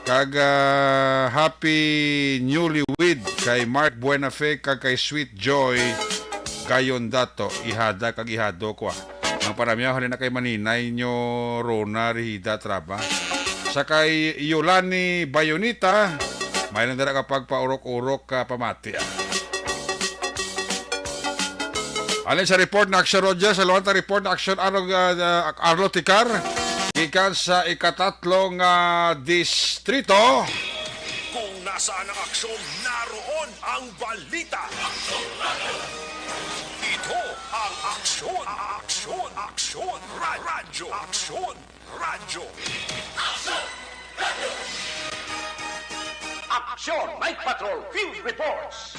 Kag, ah, happy newlywed kay Mark Buenafe kag kay Sweet Joy Gayon Dato. Ihada kag ihado ko, ah. Ang panamyaw halin na kay Maninay nyo Rona Rihida Traba. Sa kay Yolani Bayonita, may lang dira ka pagpaurok-urok ka pamati, ah. Alin sa report na Action Roger, sa luwang ta report na Action Arlo, ah, ah, Arlo Ticar, gikan sa ikatatlo nga distrito. Kung nasaan ang aksyon, naroon ang balita. Ito ang Aksyon, Aksyon, Aksyon, Ra-, Radyo, Aksyon, Radyo. Aksyon, Night Patrol Field Reports.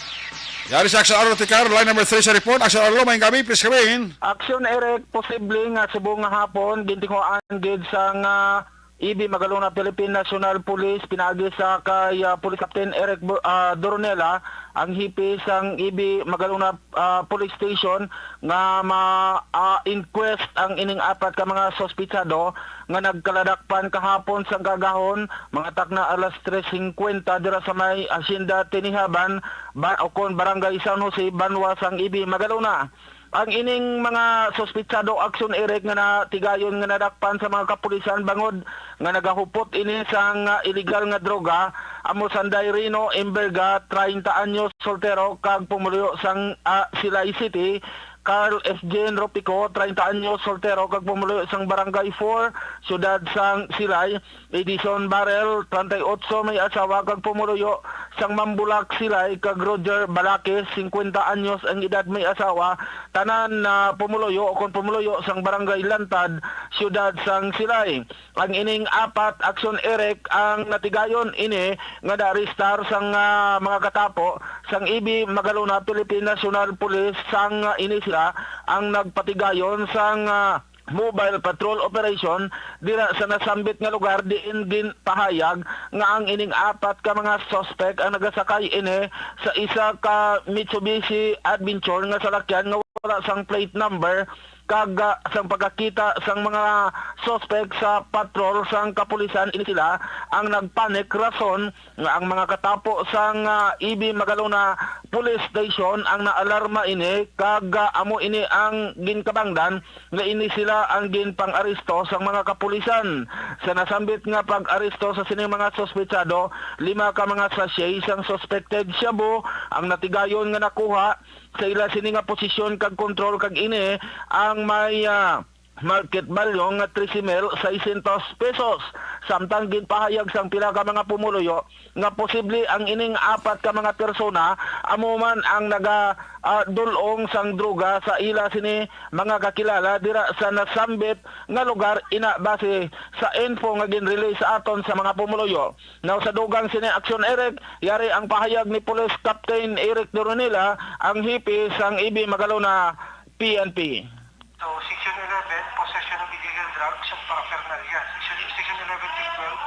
Yari sa Aksyon Arlo Ticar, line number three sa report. Aksyon Arlo, may gabi, please come in. Aksyon Eric, posible nga subong nga hapon, gintinguhaan gid sang, ah, E B Magalona Philippine National Police, pinaagi sa kay, ah, Police Captain Eric Bu-, ah, Doronela, ang hipi sang E B Magalona, ah, Police Station, nga ma-, ah, inquest ang ining apat ka mga suspitsado nga nagkaladakpan kahapon sang kaagahon, mga takna alas tres singkwenta dira sa may Hacienda Tinihaban, ba-, o kon Barangay San Jose, banwa sang E B Magalona. Ang ining mga suspitsado, Aksyon Eric, nga natigayon nga nadakpan sa mga kapulisan bangod nga nagahupot ini sang, ah, iligal nga droga, amo sanday Rino Imberga, treinta anyos, soltero, kag pumuluyo sang, ah, Silay City, Carl F Jen Ropico, treinta anyos, soltero, kag pumuluyo sang Barangay four, siyudad sang Silay, Edison Barrel, treinta y ocho, may asawa kag pumuluyo sang Mambulak, Silay, kag Roger Balakis, singkwenta anyos ang edad, may asawa, tanan na pumuluyo o kon pumuluyo sang Barangay Lantad, siyudad sang Silay. Ang ining apat, Aksyon Eric, ang natigayon ini nga naarestar sang, ah, mga katapo sang E B Magalona Philippine National Police, sang, ah, ini sila ang nagpatigayon sang, ah, mobile patrol operation dira sa nasambit nga lugar, diin ginpahayag nga ang ining apat ka mga suspect ang nagasakay ini sa isa ka Mitsubishi Adventure nga salakyan nga wala sang plate number, kag, ah, sang pagkakita sang mga suspect sa patrol sang kapulisan, ini sila ang nagpanic, rason nga ang mga katapo sang, ah, E B Magalona Police Station ang naalarma ini, kag, ah, amo ini ang ginkabangdan nga ini sila ang ginpang-aresto sang mga kapulisan. Sa nasambit nga pag-aresto sa sining mga suspetsado, lima ka mga sachet sang suspected shabu ang natigayon nga nakuha. Sa ila sini nga posisyon kag kontrol, kag ini ang may, ah, market value nga trese mil seiscientos pesos. Samtang ginpahayag sang pila ka mga pumuluyo nga posible ang ining apat ka mga persona amo man ang naga, ah, dul-ong sang droga sa ila sini mga kakilala dira sa nasambit nga lugar, ina base sa info nga gin-relay sa aton sa mga pumuluyo. Now, sa dugang sini, Aksyon Eric, yari ang pahayag ni Police Captain Eric Doronila, ang hipi sang E B Magalona P N P. So, Section eleven, possession of illegal drugs and paraphernalia. Section, Section eleven to twelve,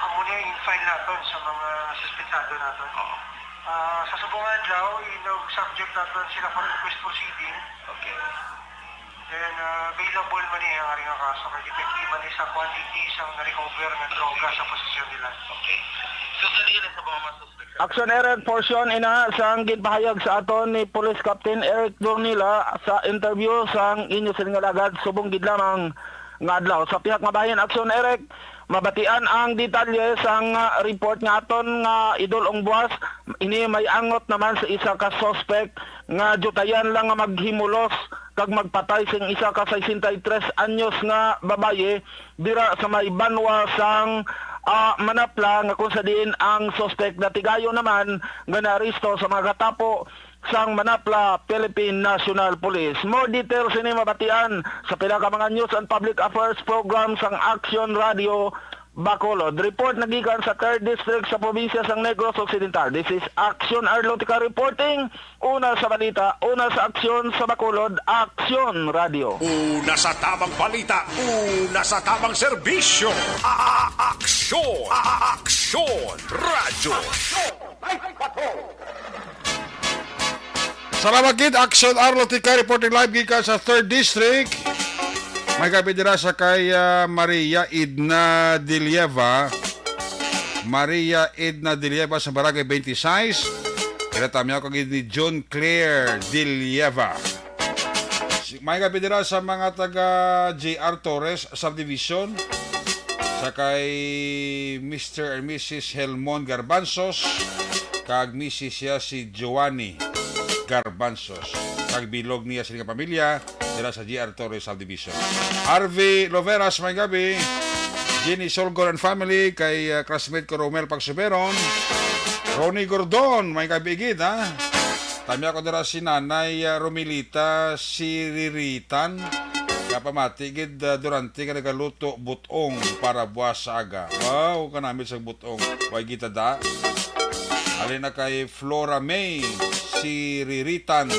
amo ni in file naton sa mga suspetsado naton. Oo. Ah, sa subong nga adlaw, inag-subject naton sila for inquest proceeding. Okay. Then, ah, bailable man ni ang ari nga kaso kay depende man ni sa quantity sang na-recover nga droga sa posisyon nila. Okay. So, sa diin sa mga mas Aksyon Eric, portion ina sang ginpahayag sa aton ni Police Captain Eric Dornila sa interview sang inyo sining alagad subong gid lamang nga adlaw. Sa pihak nga bahin, Aksyon Eric, mabatian ang detalye sang, ah, report nga aton nga idol-ong buwas. Ini may angot naman sa isa ka suspect nga diyutayan lang nga maghimulos kag magpatay sing isa ka sesenta y tres anyos nga babayi dira sa may banwa sang, ah, Manapla, nga kung sa diin ang suspect natigayon naman nga naaresto sa mga katapo sang Manapla Philippine National Police. More details ini mabatian sa pila ka mga news and public affairs program sang Action Radio Bacolod. Report nagikan sa third District sa probinsya sang Negros Occidental. This is Aksyon Arlotica reporting. Una sa balita, una sa aksyon sa Bacolod, Aksyon Radio. Una sa tamang balita, una sa tamang serbisyo. A-, a-, Aksyon, a-, a-, Aksyon Radio. Salamat gid, Aksyon Arlotica, reporting live gikan sa third District. Maayong gab-i dira sa kay, ah, Maria Edna Dilieva. Maria Edna Dilieva sa Barangay twenty-six. Kinatamyaw ko gid ni John Claire Dilieva. Si-, maayong gab-i dira sa mga taga J R Torres Subdivision. Sa kay Mister and Missus Helmon Garbanzos, kag Missus siya si Joanny Garbanzos, kag bilog niya sini nga pamilya dira sa G R Torres Subdivision. R V Loveras, maayong gab-i. Jenny Solgor and family, kay, uh, classmate ko Romel Pagsuberon. Ronnie Gordon, maayong gab-i gid, ha? Tamyaw ko dira si Nanay, uh, Romilita Siriritan. Nga pamati gid, uh, durante nga nagaluto buot ong para buwas sa aga. Wow, kanamit sa buot ong. Way gid ta da. Halin na kay Flora May Siriritan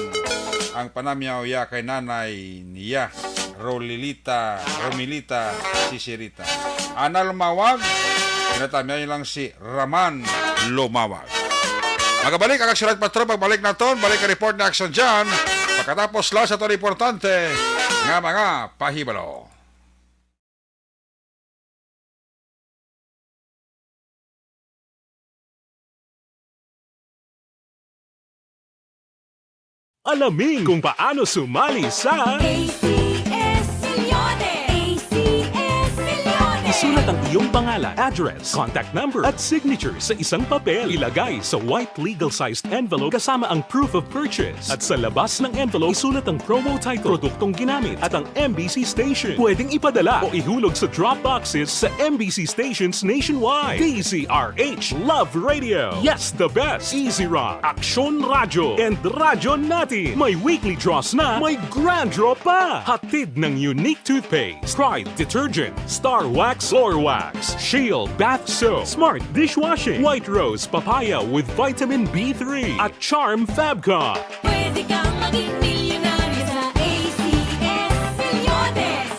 ang panamyaw ya kay nanay niya, Rolilita, Romilita Sisirita. Ana Lumawag, kinatamyaw lang si Raman Lumawag. Magabalik ang Aksyon Live Patrol. Pagbalik naton, balik ang report ni Aksyon John. Pagkatapos lang sa aton importante nga mga pahibalo. Alamin kung paano sumali sa A C S Milyones! A C S Milyones! Isulat ang iyong pangalan, address, contact number, at signature sa isang papel. Ilagay sa white legal-sized envelope kasama ang proof of purchase. At sa labas ng envelope, isulat ang promo title, produktong ginamit, at ang M B C station. Pwedeng ipadala o ihulog sa drop boxes sa M B C stations nationwide. D Z R H Love Radio. Yes, the best. Easy Rock, Aksyon Radyo, and Radyo Natin. May weekly draws na, may grand draw pa. Hatid ng Unique Toothpaste, Pride Detergent, Star Wax, Floor Wax, Shield Bath Soap, Smart Dishwashing, White Rose Papaya with Vitamin B three, at Charm Fabcon. Pwede kang maging milyonaryo sa A C S Milyones.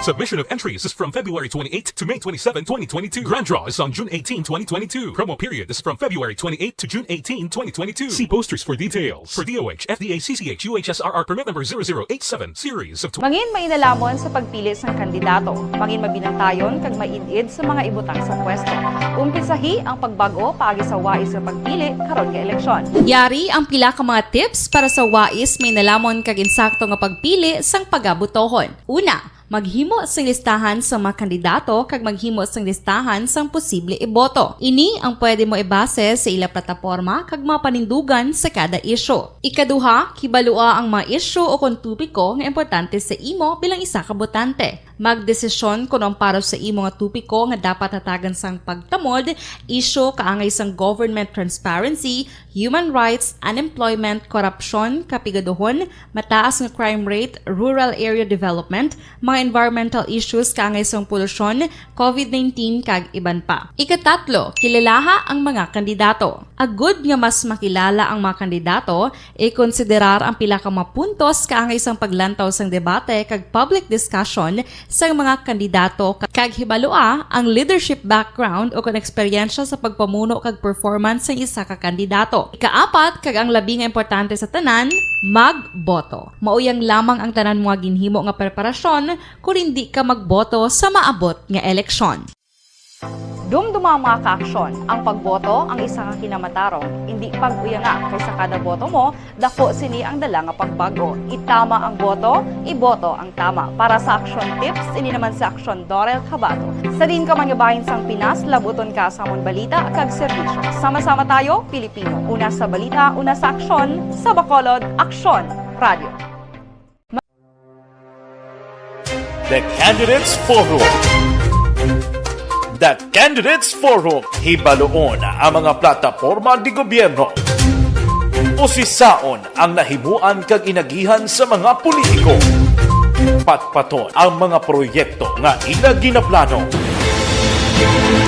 Submission of entries is from February twenty-eighth to May twenty-seven, twenty twenty-two. Grand draw is on June eighteen, twenty twenty-two. Promo period is from February twenty-eighth to June eighteen, twenty twenty-two. See posters for details. For D O H, F D A, C C H, U H S R R permit number zero zero eight seven, series of tw- Mangin mainalamon sa pagpili sang kandidato. Mangin mabinantayon kag maid-id sa mga ibutang sa pwesto. Umpisahi ang pagbag-o paagi sa wais nga pagpili karon nga eleksyon. Yari ang pila ka mga tips para sa wais, mainalamon kag insakto nga pagpili sang pagabotohon. Una, maghimo sing listahan sang mga kandidato kag maghimo sing listahan sang posible iboto. Ini ang pwede mo ibase sa ila plataporma kag mga panindugan sa kada isyu. Ikaduha, kibalua ang mga isyu o kon topiko nga importante sa imo bilang isa ka botante. Magdesisyon kon ang para sa imo nga topiko nga dapat hatagan sang pagtamod, isyu kaangay sang government transparency, human rights, unemployment, korupsyon, kapigaduhon, mataas nga crime rate, rural area development, mga environmental issues kaangay sang polusyon, covid nineteen, kag iban pa. Ikatatlo, kilalaha ang mga kandidato. Agud nga mas makilala ang mga kandidato, ikonsiderar ang pila ka mga puntos kaangay sang paglantaw sang debate kag public discussion sang mga kandidato, kag hibalua ang leadership background o kon eksperyensya sa pagpamuno kag performance sang isa ka kandidato. Ikaapat, kag ang labi nga importante sa tanan, magboto. Mauyang lamang ang tanan mo nga ginhimo nga preparasyon kon indi ka magboto sa maabot nga eleksyon. Dumduma, mga kaaksyon, ang pagboto ang isa ka kinamatarong, indi pag-uyanga, kay sa kada boto mo, daku sini ang dala nga pagbag-o. Itama ang boto, iboto ang tama. Para sa Aksyon Tips, ini naman si Aksyon Dorel Cabato. Sa diin ka man nga bahin sang Pinas, labuton ka sa amon balita kag serbisyo. Sama-sama tayo, Pilipino. Una sa balita, una sa aksyon, sa Bacolod, Aksyon Radio. The Candidates Forum. The Candidates Forum. Hibaluon ang mga plataporma di gobyerno. Usisaon ang nahimuan kag inagihan sa mga politiko. Patpaton ang mga proyekto nga ila ginaplano.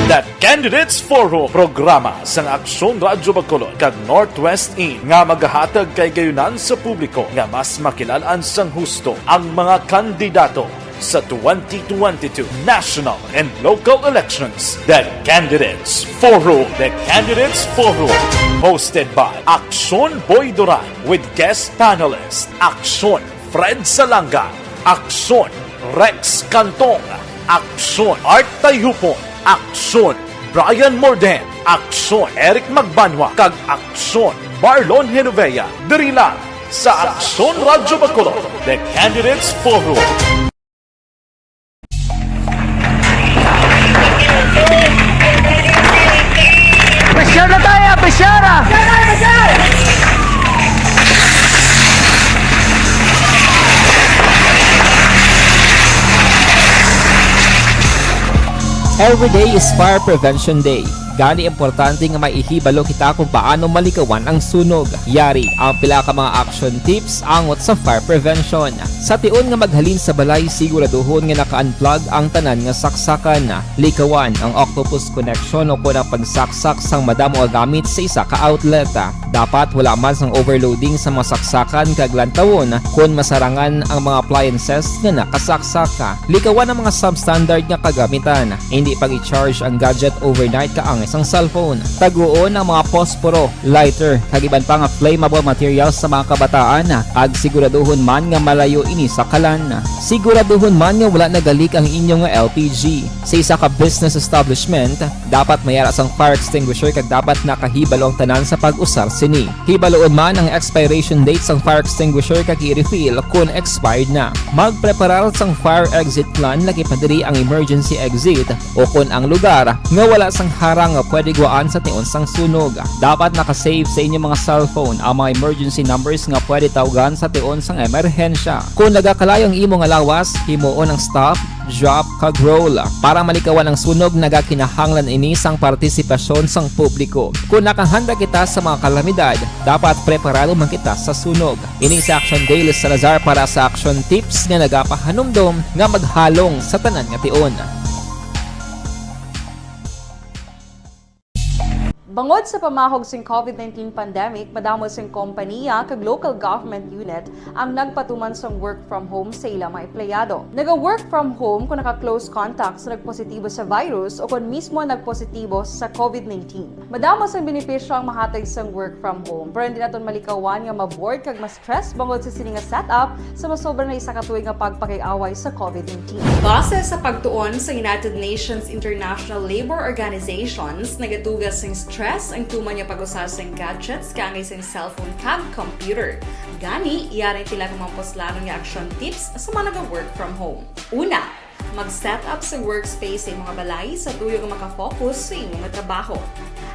The Candidates Forum, programa sang Aksyon Radyo Bacolod kag Northwest Inn nga magahatag kay gayunan sa publiko nga mas makilalan sang husto ang mga kandidato sa twenty twenty-two national and local elections. The Candidates Forum. The Candidates Forum, hosted by Aksyon Boy Duran with guest panelist Aksyon Fred Salanga, Aksyon Rex Cantong, Aksyon Art Tayupon, Aksyon Brian Morden, Aksyon Eric Magbanwa, kag Aksyon Marlon Genovea, diri lang sa Aksyon Radyo Bacolod, The Candidates Forum. Presyar na tayo, presyar! Every day is Fire Prevention Day. Gani, importante nga maihibalo kita kung paano malikawan ang sunog. Yari ang pila ka mga action tips angot sa fire prevention. Sa tion nga maghalin sa balay, siguraduhon nga naka-unplug ang tanan nga saksakan. Likawan ang octopus connection o kon ang pagsaksak sang madamo nga gamit sa isa ka outlet. Dapat wala man sang overloading sa mga saksakan kag lantawon kon masarangan ang mga appliances nga nakasaksak. Likawan ang mga substandard nga kagamitan. Hindi pag-i-charge ang gadget overnight kaangay sang cellphone. Taguon ang mga posporo, lighter, kag iban pa nga flammable materials sa mga kabataan, kag siguraduhon man nga malayo ini sa kalan. Siguraduhon man nga wala nagalik ang inyo nga L P G. Sa isa ka business establishment, dapat may ara sang fire extinguisher kag dapat nakahibalo ang tanan sa pag-usar sini. Hibaloon man ang expiration date sang fire extinguisher kag i-refill kon expired na. Magpreparar sang fire exit plan, lakip na diri ang emergency exit o kon ang lugar nga wala sang harang nga pwede guwaan sa tion sang sunog. Dapat naka-save sa inyo mga cellphone ang mga emergency numbers nga pwede tawgan sa tion sang emerhensya. Kon nagakalayo ang imo nga lawas, himuon ang stop, drop, kag roll. Para malikawan ang sunog, nagakinahanglan ini sang partisipasyon sang publiko. Kon nakahanda kita sa mga kalamidad, dapat preparado man kita sa sunog. Ini si Action Dale Salazar para sa Action Tips nga nagapahanumdom nga maghalong sa tanan nga tion. Bangod sa pamahog sing COVID nineteen pandemic, madamo sing kompaniya kag local government unit ang nagpatuman sang work from home sa ila mga empleyado. Naga-work from home kon naka-close contact sa nagpositibo sa virus o kon mismo nagpositibo sa COVID nineteen. Madamo sang benepisyo ang mahatag sang work from home, pero hindi naton malikawan nga ma-bored kag ma-stress bangod sa sini nga setup sa masobra na isa ka tuig nga pagpakig-away sa COVID nineteen. Base sa pagtuon sa United Nations International Labor Organizations, nagatuga sing stress ang tuman nga pag-usar sing gadgets kaangay sing cellphone kag computer. Gani, yari ang pila ka mga puslanon nga action tips sa mga naga-work from home. Una, mag-set up sa workspace sa imong balay sa tuyo nga maka-focus sa imong trabaho.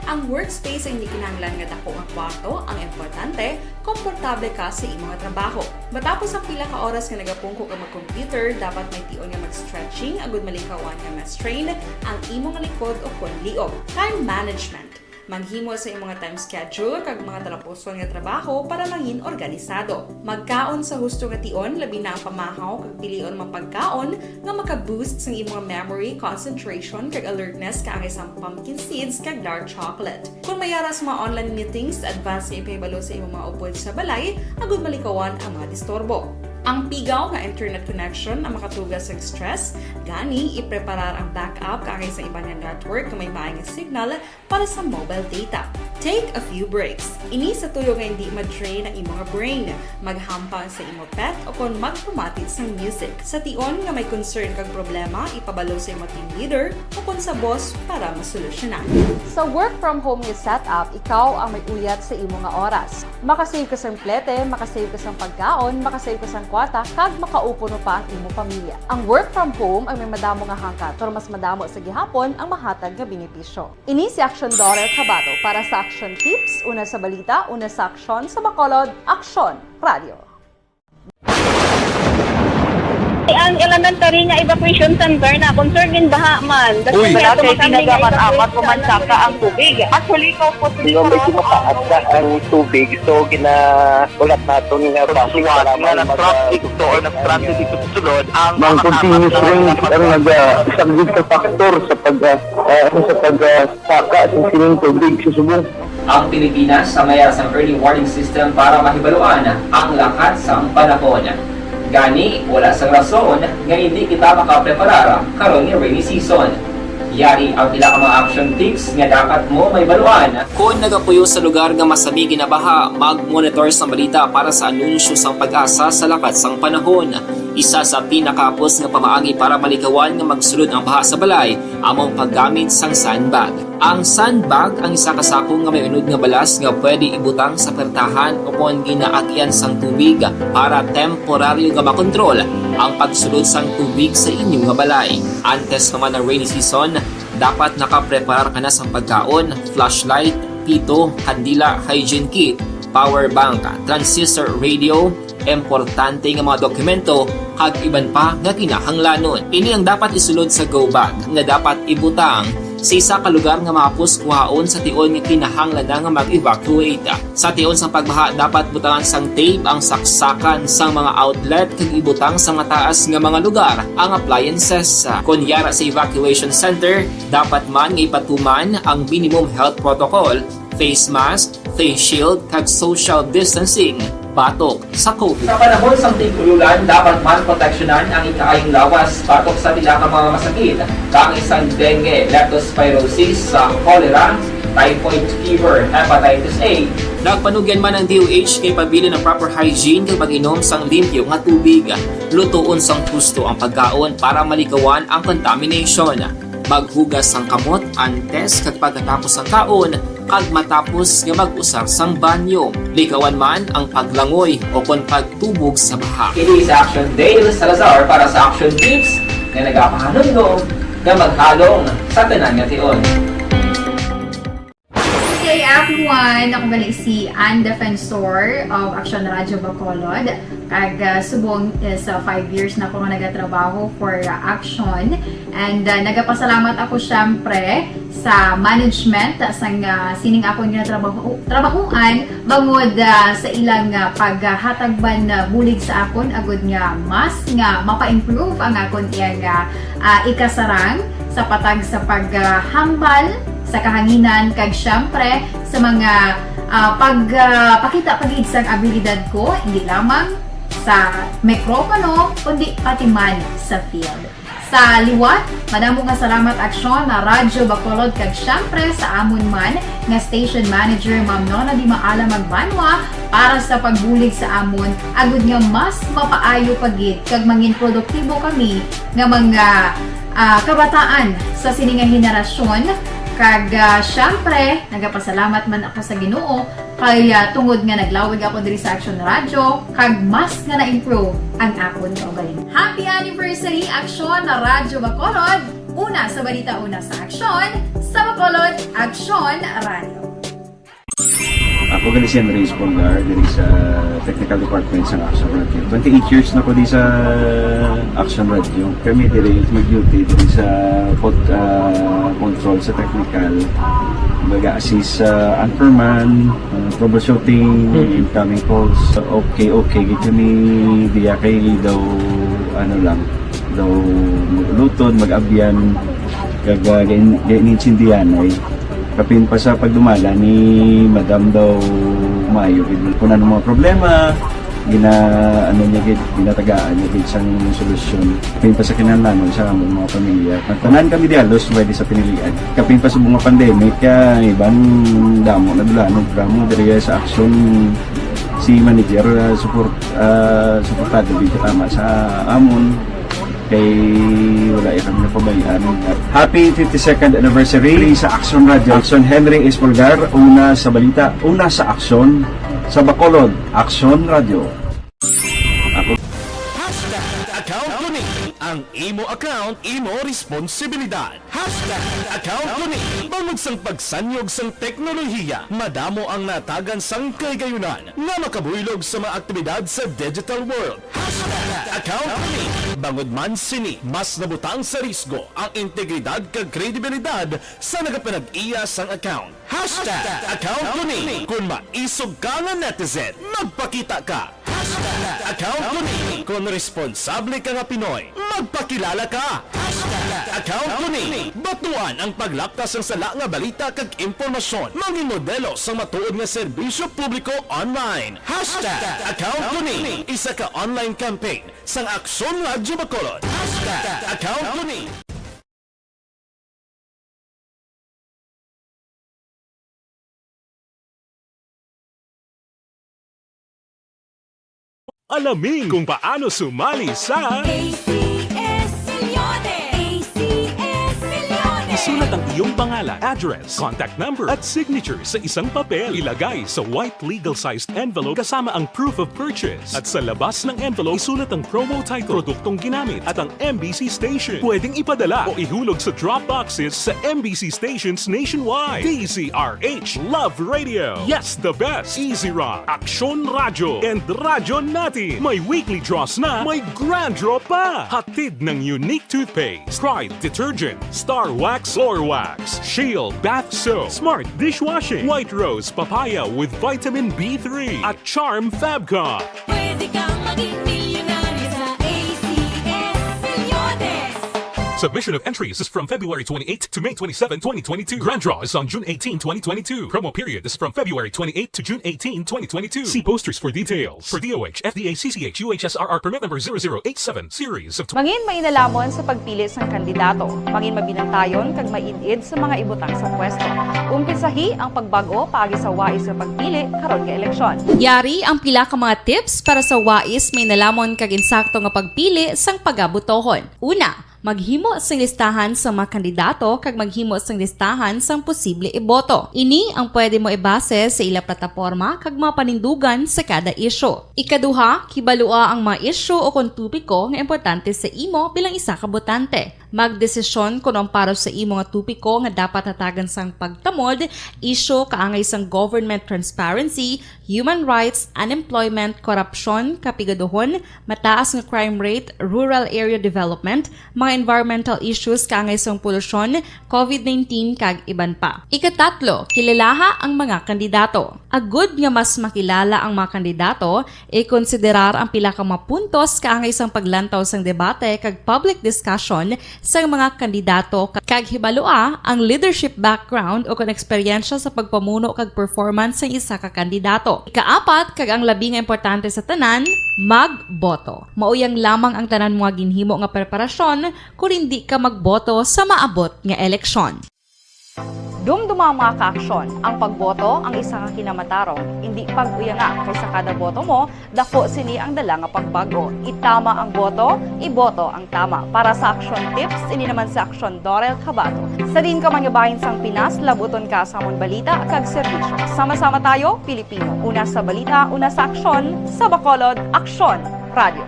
Ang workspace ay hindi kinahanglan nga dako nga kwarto, ang importante, komportable ka sa imong trabaho. Matapos ang pila ka oras nga nagapungko ka mag-computer, dapat may tion nga mag-stretching agud malikawan nga ma-strain ang imong likod o kon liog. Time management. Maghimo sa imong time schedule kag mga talapuson nga trabaho para mangin organisado. Magkaon sa husto nga tion, labi na ang pamahaw kag pilion mga pagkaon nga maka-boost sang imong memory, concentration, kag alertness kaangay sang pumpkin seeds kag dark chocolate. Kon may ara sa mga online meetings, advance nga ipahibalo sa imong mga upod sa balay agud malikawan ang mga disturbo. Ang pigaw nga internet connection ang makatuga sa stress, gani ipreparar ang backup kaangay sa iban nga network nga may maay nga signal para sa mobile data. Take a few breaks. Ini sa tuyo nga hindi ma-drain ang imong brain. Maghampang sa imo pet o kon magpamati sang music. Sa tion nga may concern kag problema, ipabalo sa imo team leader o kon sa boss para masolusyonan. Sa work from home nga setup, ikaw ang may uyat sa imo nga oras. Makasave ka sang plete, makasave ka sang pagkaon, makasave ka sang kwarta, kag makaupod pa ang imo pamilya. Ang work from home ay may madamo nga hangkat, pero mas madamo sa gihapon ang mahatag nga benepisyo. Ini si Action Daughter Cabato para sa Action Tips, una sa balita, una sa aksyon, sa Bacolod, Aksyon Radio. Ay, Ang elementary nga evacuation center na concern din baha man. Uy. Wala kay kinagaman-amat ko man saka ang tubig. Actually, ko po. Di ba, medyo mataas na ang tubig, so ginaulat naton nga basi nga nag-traffic to or nag-traffic dito sa sulod ang mga continuous rain ang nag-, ah, isang big factor sa pag, ah, ah, ano, sa pag, ah, saka sa sining tubig sa subong. Ang Pilipinas sa mayara sang early warning system para mahibaluan ang lakat sang panahon. Gani, wala sang rason nga hindi kita makapreparar karon nga rainy season. Yari ang pila ka mga action tips nga dapat mo mahibaluan. Kon nagapuyo sa lugar nga masami ginabaha, mag-monitor sang balita para sa anunsyo sang PAGASA sa lakat sang panahon. Isa sa pinakahapos nga pamaagi para malikawan nga magsulod ang baha sa balay amo ang paggamit sang sandbag. Ang sandbag ang isa ka sako nga may unod nga balas nga pwede ibutang sa pertahan o kon ginaagian sang tubig para temporaryo nga makontrol ang pagsulod sang tubig sa inyo nga balay. Antes pa man ang rainy season, dapat nakapreparar ka na sang pagkaon, flashlight, pito, kandila, hygiene kit, power bank, transistor radio, importante nga mga dokumento, kag iban pa nga kinahanglanon. Ini ang dapat isulod sa go bag nga dapat ibutang sa isa ka lugar nga mahapos kuhaon sa tion nga kinahanglan na nga mag-evacuate. Sa tion sang pagbaha, dapat butangan sang tape ang saksakan sang mga outlet kag ibutang sa mataas nga mga lugar ang appliances. Kon yara sa evacuation center, dapat man nga ipatuman ang minimum health protocol, face mask, face shield, kag social distancing batok sa COVID. Sa panahon sang tig-ululan, dapat man proteksyonan ang ikaayong lawas batok sa pila ka mga masakit, kaangay sang dengue, leptospirosis, sa cholera, typhoid fever, hepatitis A. Nagpanugyan man ang D O H nga ipabilin ang proper hygiene kag pag-inom sang limpyo nga tubig, lutoon sang husto ang pagkaon para malikawan ang contamination. Maghugas sang kamot antes kag pagkatapos sang kaon, kag matapos nga mag-usar sang banyo. Likawan man ang paglangoy o kon pagtubog sa baha. Ini si Action Dale Salazar para sa Action Tips nga nagapahanumdom nga maghalong sa tanan nga tion. Hey everyone! Ako gali si Ann Defensor of Action Radio Bacolod. Kag, ah, subong is, ah, five years na ako nga nagatrabaho for, ah, Action. And, ah, nagapasalamat ako, syempre, sa management sang, ah, sining akon nga trabaho, trabahuan bangod, ah, sa ilang, ah, paghatag man, ah, bulig sa akon agud nga mas nga mapa-improve ang akon iyang, ah, ah, ikasarang sa patag sa paghambal sa kahanginan kag, syempre, sa mga, ah, pag, ah, pakita pa gid sang abilidad ko, hindi lamang sa mikropono, kundi pati man sa field. Sa liwat, madamo nga salamat, Aksyon, na Radyo Bacolod, kag syempre sa amon man nga station manager, Ma'am Nona Di Maala Magbanwa, para sa pagbulig sa amon, agud nga mas mapaayo pa gid kag mangin produktibo kami nga mga, ah, kabataan sa sini nga henerasyon. Kag, ah, syempre, nagapasalamat man ako sa Ginoo kay, ah, tungod nga naglawig ako diri sa Action Radio, kag mas nga na-improve ang akon kaugalingon. Happy anniversary, Action Radio Bacolod! Una sa balita, una sa aksyon, sa Bacolod, Action Radio. Ako gali si Andres Polgar, diri sa technical department sa Action Radio. Twenty-eight years na ko di sa Action Radio. Kami diri mag-duty diri sa pod-, ah, control sa technical. Mag-assist sa anchorman, ah, troubleshooting, incoming calls. Okay, okay, gid kami diya kay daw, ano lang, daw mag-ulutod, mag-abyan, kag, ah, gain-, gain-, intindihan ay. Kapin pa sa pagdumala ni Madam daw maayo gid. Kung ano mga problema, gina-, ano niya gid, ginatagaan niya gid sang solusyon. Kapin pa sa kinahanglanon sa among mga pamilya. Nagtanan kami di halos pwede sa pinilian. Kapin pa sa mga pandemic, ah, iban damo na dulanon, damo diri sa aksyon si manager, ah, support, ah, suportado gid tama sa amon. Kay wala ya kami napabayaan. Happy fifty-second anniversary sa Action Radio. Action Henry Espolgar, una sa balita, una sa aksyon, sa Bacolod, Action Radio. Ako. Hashtag Account Kuni ang imo account, imo responsibilidad. Hashtag account kuni. Bangod sang pagsanyog sang teknolohiya, madamo ang natagan sang kahigayunan nga makabuylog sa mga aktibidad sa digital world. Hashtag account kuni. Bangod man sini, mas nabutang sa risgo ang integridad kag kredibilidad sa nagapanag-iya sang account. Hashtag account kuni. Kung maisog ka nga netizen, magpakita ka. Hashtag account kuni. Kung responsable ka nga Pinoy, magpakilala ka. Hashtag account kuni. Batuan ang paglapkas sang sala nga balita kag impormasyon. Mangin modelo sang matuod nga serbisyo publiko online. Hashtag account kuni. Isa ka online campaign sang Aksyon Radyo Bacolod. Hashtag account kuni. Alamin kung paano sumali sa A C S Millones! A C S Millones! Isulat ang iyong pangalan, address, contact number, at signature sa isang papel. Ilagay sa white legal-sized envelope kasama ang proof of purchase. At sa labas ng envelope, isulat ang promo title, produktong ginamit, at ang M B C station. Pwedeng ipadala o ihulog sa drop boxes sa M B C stations nationwide. D Z R H Love Radio. Yes, the best. Easy Rock, Aksyon Radyo, and Radyo Natin. May weekly draws na, may grand draw pa. Hatid ng Unique Toothpaste, Pride Detergent, Star Wax, Floor Wax, Shield Bath Soap, Smart Dishwashing, White Rose Papaya with Vitamin B three, at Charm Fabcon. Pwede kang maging milyonaryo sa A C S Millones. Submission of entries is from February twenty-eight to May twenty-seven, twenty twenty-two. Grand draw is on June eighteen, twenty twenty-two. Promo period is from February twenty-eight to June eighteen, twenty twenty-two. See posters for details. For D O H, F D A, C C H, U H S R R permit number zero zero eight seven, series of Mangin mainalamon sa pagpili sang kandidato. Mangin mabinantayon kag maid-id sa mga ibutang sa pwesto. Umpisahi ang pagbag-o paagi sa wais nga pagpili karon nga eleksyon. Yari ang pila ka mga tips para sa wais, mainalamon kag insakto nga pagpili sang pagabotohon. Una, maghimo sing listahan sa mga kandidato kag maghimo sing listahan sang posible iboto. Ini ang pwede mo ibase sa ila plataporma kag mga panindugan sa kada isyu. Ikaduha, kibalua ang mga isyu o kon topiko nga importante sa imo bilang isa ka botante. Magdesisyon kon ang para sa imo nga topiko nga dapat hatagan sang pagtamod, isyu kaangay sang government transparency, human rights, unemployment, korupsyon, kapigaduhon, mataas nga crime rate, rural area development, mga environmental issues kaangay sang polusyon, covid nineteen, kag iban pa. Ikatatlo, kilalaha ang mga kandidato. Agud nga mas makilala ang mga kandidato, ikonsiderar ang pila ka mga puntos kaangay sang paglantaw sang debate kag public discussion sang mga kandidato, kag hibalua ang leadership background o kon eksperyensya sa pagpamuno kag performance sang isa ka kandidato. Ikaapat, kag ang labi nga importante sa tanan, magboto. Mauyang lamang ang tanan mo nga ginhimo nga preparasyon kon indi ka magboto sa maabot nga eleksyon. Dumduma ang mga kaaksyon. Ang pagboto ang isa ka kinamatarong. Indi pag-uyanga, kay sa kada boto mo, dako sini ang dala nga pagbag-o. Itama ang boto, iboto ang tama. Para sa Aksyon Tips, ini naman si Aksyon Dorel Cabato. Sa diin ka man nga bahin sang Pinas, labuton ka sa amon balita kag serbisyo. Sama-sama tayo, Pilipino. Una sa balita, una sa aksyon, sa Bacolod, Aksyon Radio.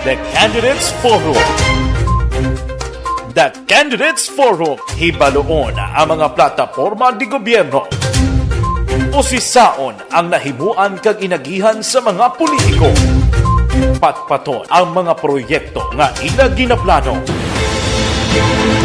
The Candidates Forum. The Candidates Forum. Hibaluon ang mga plataporma de gobyerno. Usisaon ang nahimuan kag inagihan sa mga politiko. Patpaton ang mga proyekto nga ila ginaplano.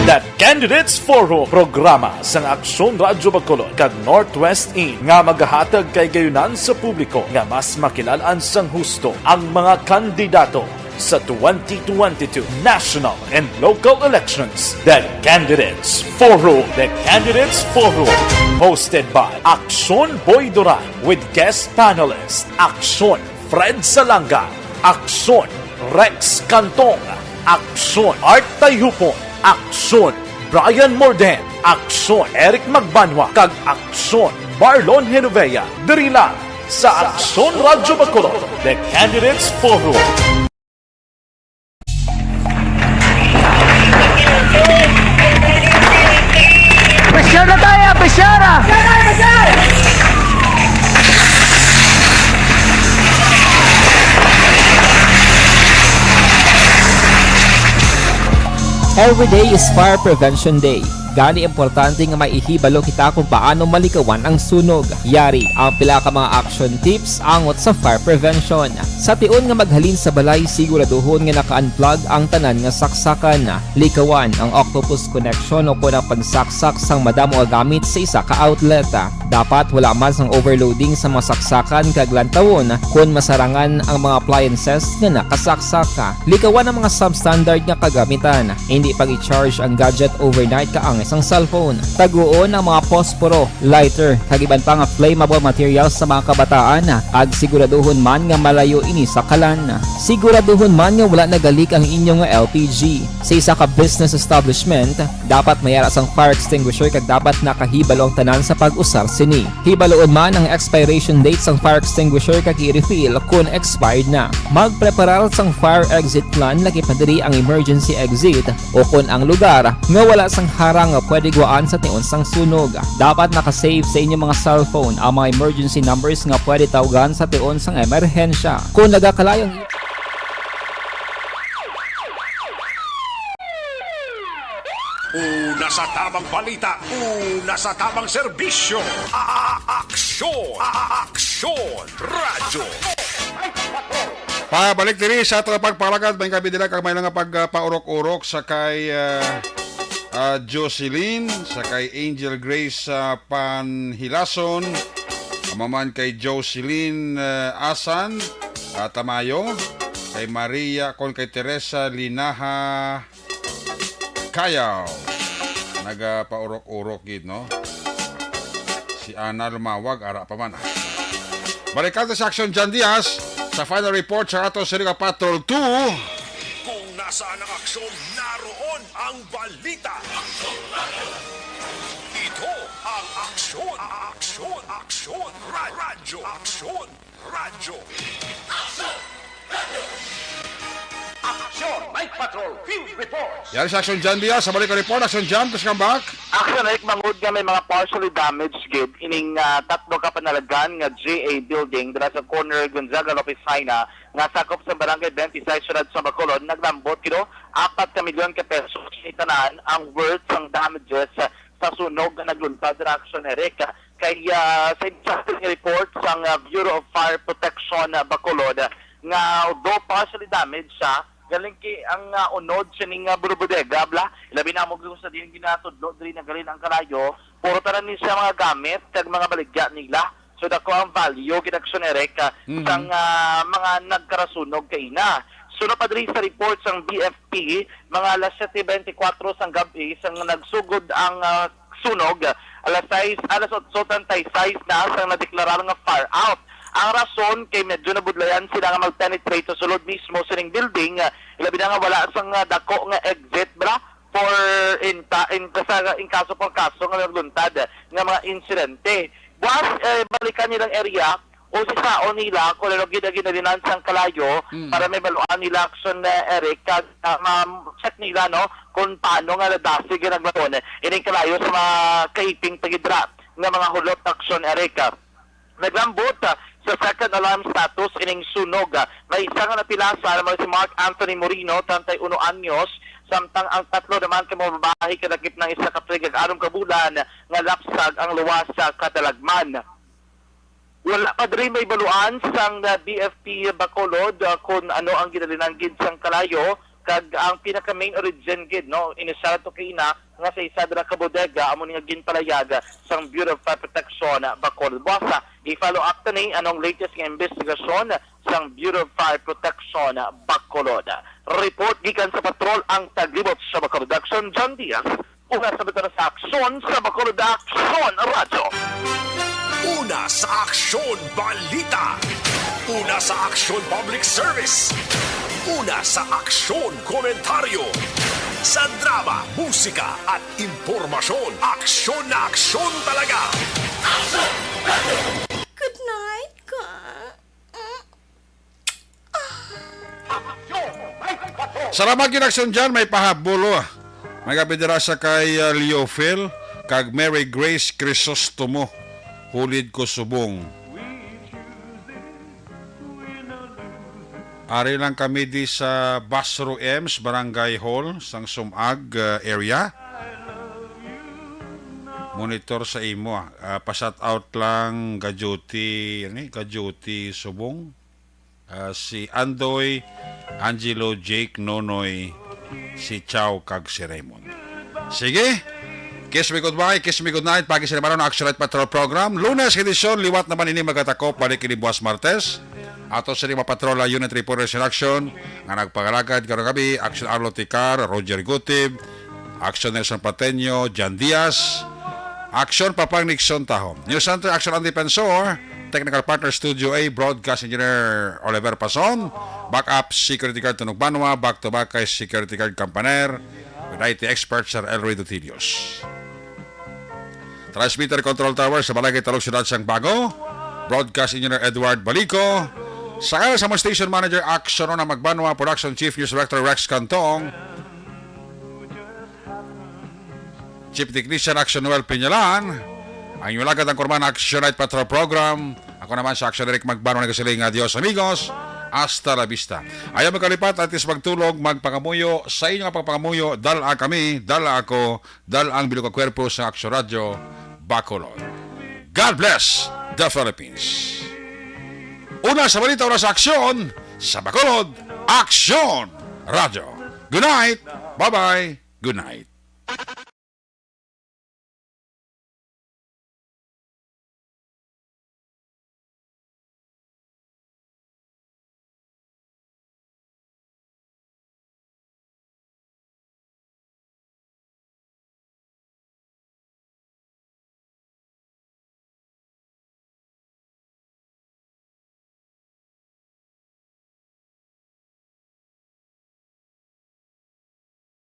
The Candidates Forum, programa sang Aksyon Radyo Bacolod kag Northwest In nga magahatag kahigayunan sa publiko nga mas makilal-an sang husto ang mga kandidato sa twenty twenty-two national and local elections. The Candidates Forum. The Candidates Forum, hosted by Aksyon Boy Duran with guest panelist Aksyon Fred Salanga, Aksyon Rex Cantong, Aksyon Art Tayhupon, Aksyon Brian Morden, Aksyon Eric Magbanwa, kag Aksyon Marlon Genovea, diri lang sa Aksyon Radyo Bacolod, The Candidates Forum. Pressure na tayo, pressure na! Every day is Fire Prevention Day. Gani, importante nga may ihibalo kita kung paano malikawan ang sunog. Yari ang pila ka mga action tips angot sa fire prevention. Sa tion nga maghalin sa balay, siguraduhon nga naka-unplug ang tanan nga saksakan. Likawan ang octopus connection o kon ang pagsaksak sang madamo nga gamit sa isa ka outlet. Dapat wala man sang overloading sa mga saksakan kag lantawon kon masarangan ang mga appliances nga nakasaksak. Likawan ang mga substandard nga kagamitan. Hindi pag-i-charge ang gadget overnight kaangay sang cellphone. Taguon ang mga posporo, lighter, kag iban pa nga flammable materials sa mga kabataan, kag siguraduhon man nga malayo ini sa kalan. Siguraduhon man nga wala nagalik ang inyo nga L P G. Sa isa ka business establishment, dapat may ara sang fire extinguisher kag dapat nakahibalo ang tanan sa pag-usar sini. Hibaloon man ang expiration date sang fire extinguisher kag i-refill kon expired na. Magpreparar sang fire exit plan, lakip na diri ang emergency exit o kon ang lugar nga wala sang harang nga pwede guwaan sa tion sang sunog. Dapat naka-save sa inyo mga cellphone ang mga emergency numbers nga pwede tawgan sa tion sang emerhensya. Kung nagakalayo ang Una sa tamang balita, una sa tamang serbisyo. A-, a-, aksyon, a-, a-, aksyon, radyo. Pabalik diri sa ato nga pagpalagad, may gabi nila kag may nga pagpaurok-urok sa kay, ah, ah, Jocelyn, sa kay Angel Grace, ah, Panhilason, amaman kay Jocelyn, ah, Asan, ah, Tamayo, kay Maria, kon kay Teresa Linaha, Kayaw. Nagapaurok-urok gid, no? Si Ana Lumawag, ara pa man, ah. Balikan ta sa Aksyon John Diaz sa final report sa ato sa Liga Patrol two. Kung nasaan ang aksyon, naroon ang balita. Ito ang Aksyon, Aksyon, Aksyon, Ra-, Radyo, Aksyon, Radyo. Action! Night Patrol Field Reports! Yari sa Action John Diaz, sa balik ang report, Action John, please come back. Action, Eric, bangod nga may mga partially damaged gid ining, ah, tatlo ka panalagan nga G A building dira sa corner Gonzaga Lopez Jaena nga sakop sa Barangay twenty-six, Siyudad sa Bacolod, naglambot gid apat ka milyon ka pesos ni tanan ang worth sang damages sa sunog nga nagluntad dira, Action Eric. Kay, ah, sa initial nga report sang, ah, Bureau of Fire Protection, ah, Bacolod, nga although partially damaged siya, galing ki ang, ah, unod sining, ah, buro bodega, bala. Ilabi na mo sa diin ginatudlo diri naghalin ang kalayo. Puro tanan ni siya mga gamit kag mga baligya nila. So, dako ang value, gid, Action Eric, ah, Mhm. sang, ah, mga nagkarasunog kaina. Sunod pa diri sa report sang B F P, mga alas siyete beintikwatro sang gab-i sang nagsugod ang, ah, sunog, alas sais, alas otso treinta y seis na sang nadeklarar nga fire out. Ang rason kay medyo nabudlayan sila nga mag-penetrate sa sulod mismo sining building, ah, ilabi na nga wala sang, ah, dako nga exit, bala, for in ta-, in kasa-, in kaso por kaso nga nagluntad nga mga insidente. Buwas, eh, balikan nilang area, usisaon nila kung ano gid ang ginalinan sang kalayo Mm. para may baluan nila, Action, eh, Eric, kag, ah, ma-check nila, no, kung paano nga nadasig ang nagbaton ining kalayo sa mga kaiping pagidra nga mga hulot, Action, Eric. Naglambot, ah, sa second alarm status ining sunog. Ah, may isa nga napilasan, amo si Mark Anthony Moreno, treinta y uno anyos, samtang ang tatlo naman ka mga babayi kalakip ng isa ka tuig kag anom ka bulan nga lapsag ang luwas sa kadalagman. Wala pa diri may baluan sang, ah, B F P Bacolod, ah, kung ano ang ginalinan gid sang kalayo, kag ang pinaka main origin gid, no, inisyal to kaina nga sa isa dira ka bodega, amo ni nga ginpalayag sang Bureau of Fire Protection, ah, Bacolod. Buwasa, i-follow up ta ni anong latest nga investigasyon sang Bureau of Fire Protection, ah, Bacolod. Report gikan sa patrol ang Taglibot sa Bacolod, Action John Diaz. Una sa butang sa aksyon sa Bacolod Aksyon Radyo. Una sa aksyon balita. Una sa aksyon public service. Una sa aksyon komentaryo. Sa drama, musika at impormasyon, aksyon na aksyon talaga. Good night, ka. Salamat gid, Action John, may pahabol, oh. May gabi dira sa kay, uh, Leofil kag Mary Grace Crisostomo, Hulid ko subong. Ari lang kami di sa Basro Ems, Barangay Hall, sang Sumag, uh, area. Monitor sa imo, ah. Ah, pa-shout out lang, ga-duty, ano eh, ga-duty subong. Ah, si Andoy, Angelo, Jake, Nonoy, si Chow, kag si Raymond. Sige. Kiss me goodbye, kiss me goodnight. Pagi sa naman ang Action Night Patrol Program. Lunes edisyon, liwat naman ini magatakop. Balik ini buwas Martes. Ato sa mga patrol, ah, unit reporters in action nga nagpangalagad karong gabi, Action Arlo Ticar, Roger Gutib, Action Nelson Pateño, Jan Diaz, Action Papang Nixon Tahom, News Center Action Andy Pensor, Technical Partner Studio A, Broadcast Engineer Oliver Pason, Backup Security Guard Tunog Banwa, Back to Back kay Security Guard Campaner, with I T Expert Sir Elroy Dutilios. Transmitter Control Tower sa Balagay, Talog, Siyudad sang Bago. Broadcast Engineer Edward Balico. Sa ngalan sa mga Station Manager, Action Una Magbanwa, Production Chief, News Director Rex Cantong, Chief Technician, Action Noel Piñalan, ang inyong lagad ang Kurman Action Night Patrol Program. Ako naman sa Action Eric Magbanwa nagasiling, "Adios, amigos. Hasta la vista." Ayaw magkalipat, atis magtulog, magpangamuyo. Sa inyo nga pagpangamuyo, dala kami, dala ako, dala ang bilog nga kwerpo sa Action Radyo Bacolod. God bless the Philippines. Una sa balita, una sa aksyon, sa Bacolod, Aksyon Radyo. Good night. Bye-bye. Good night.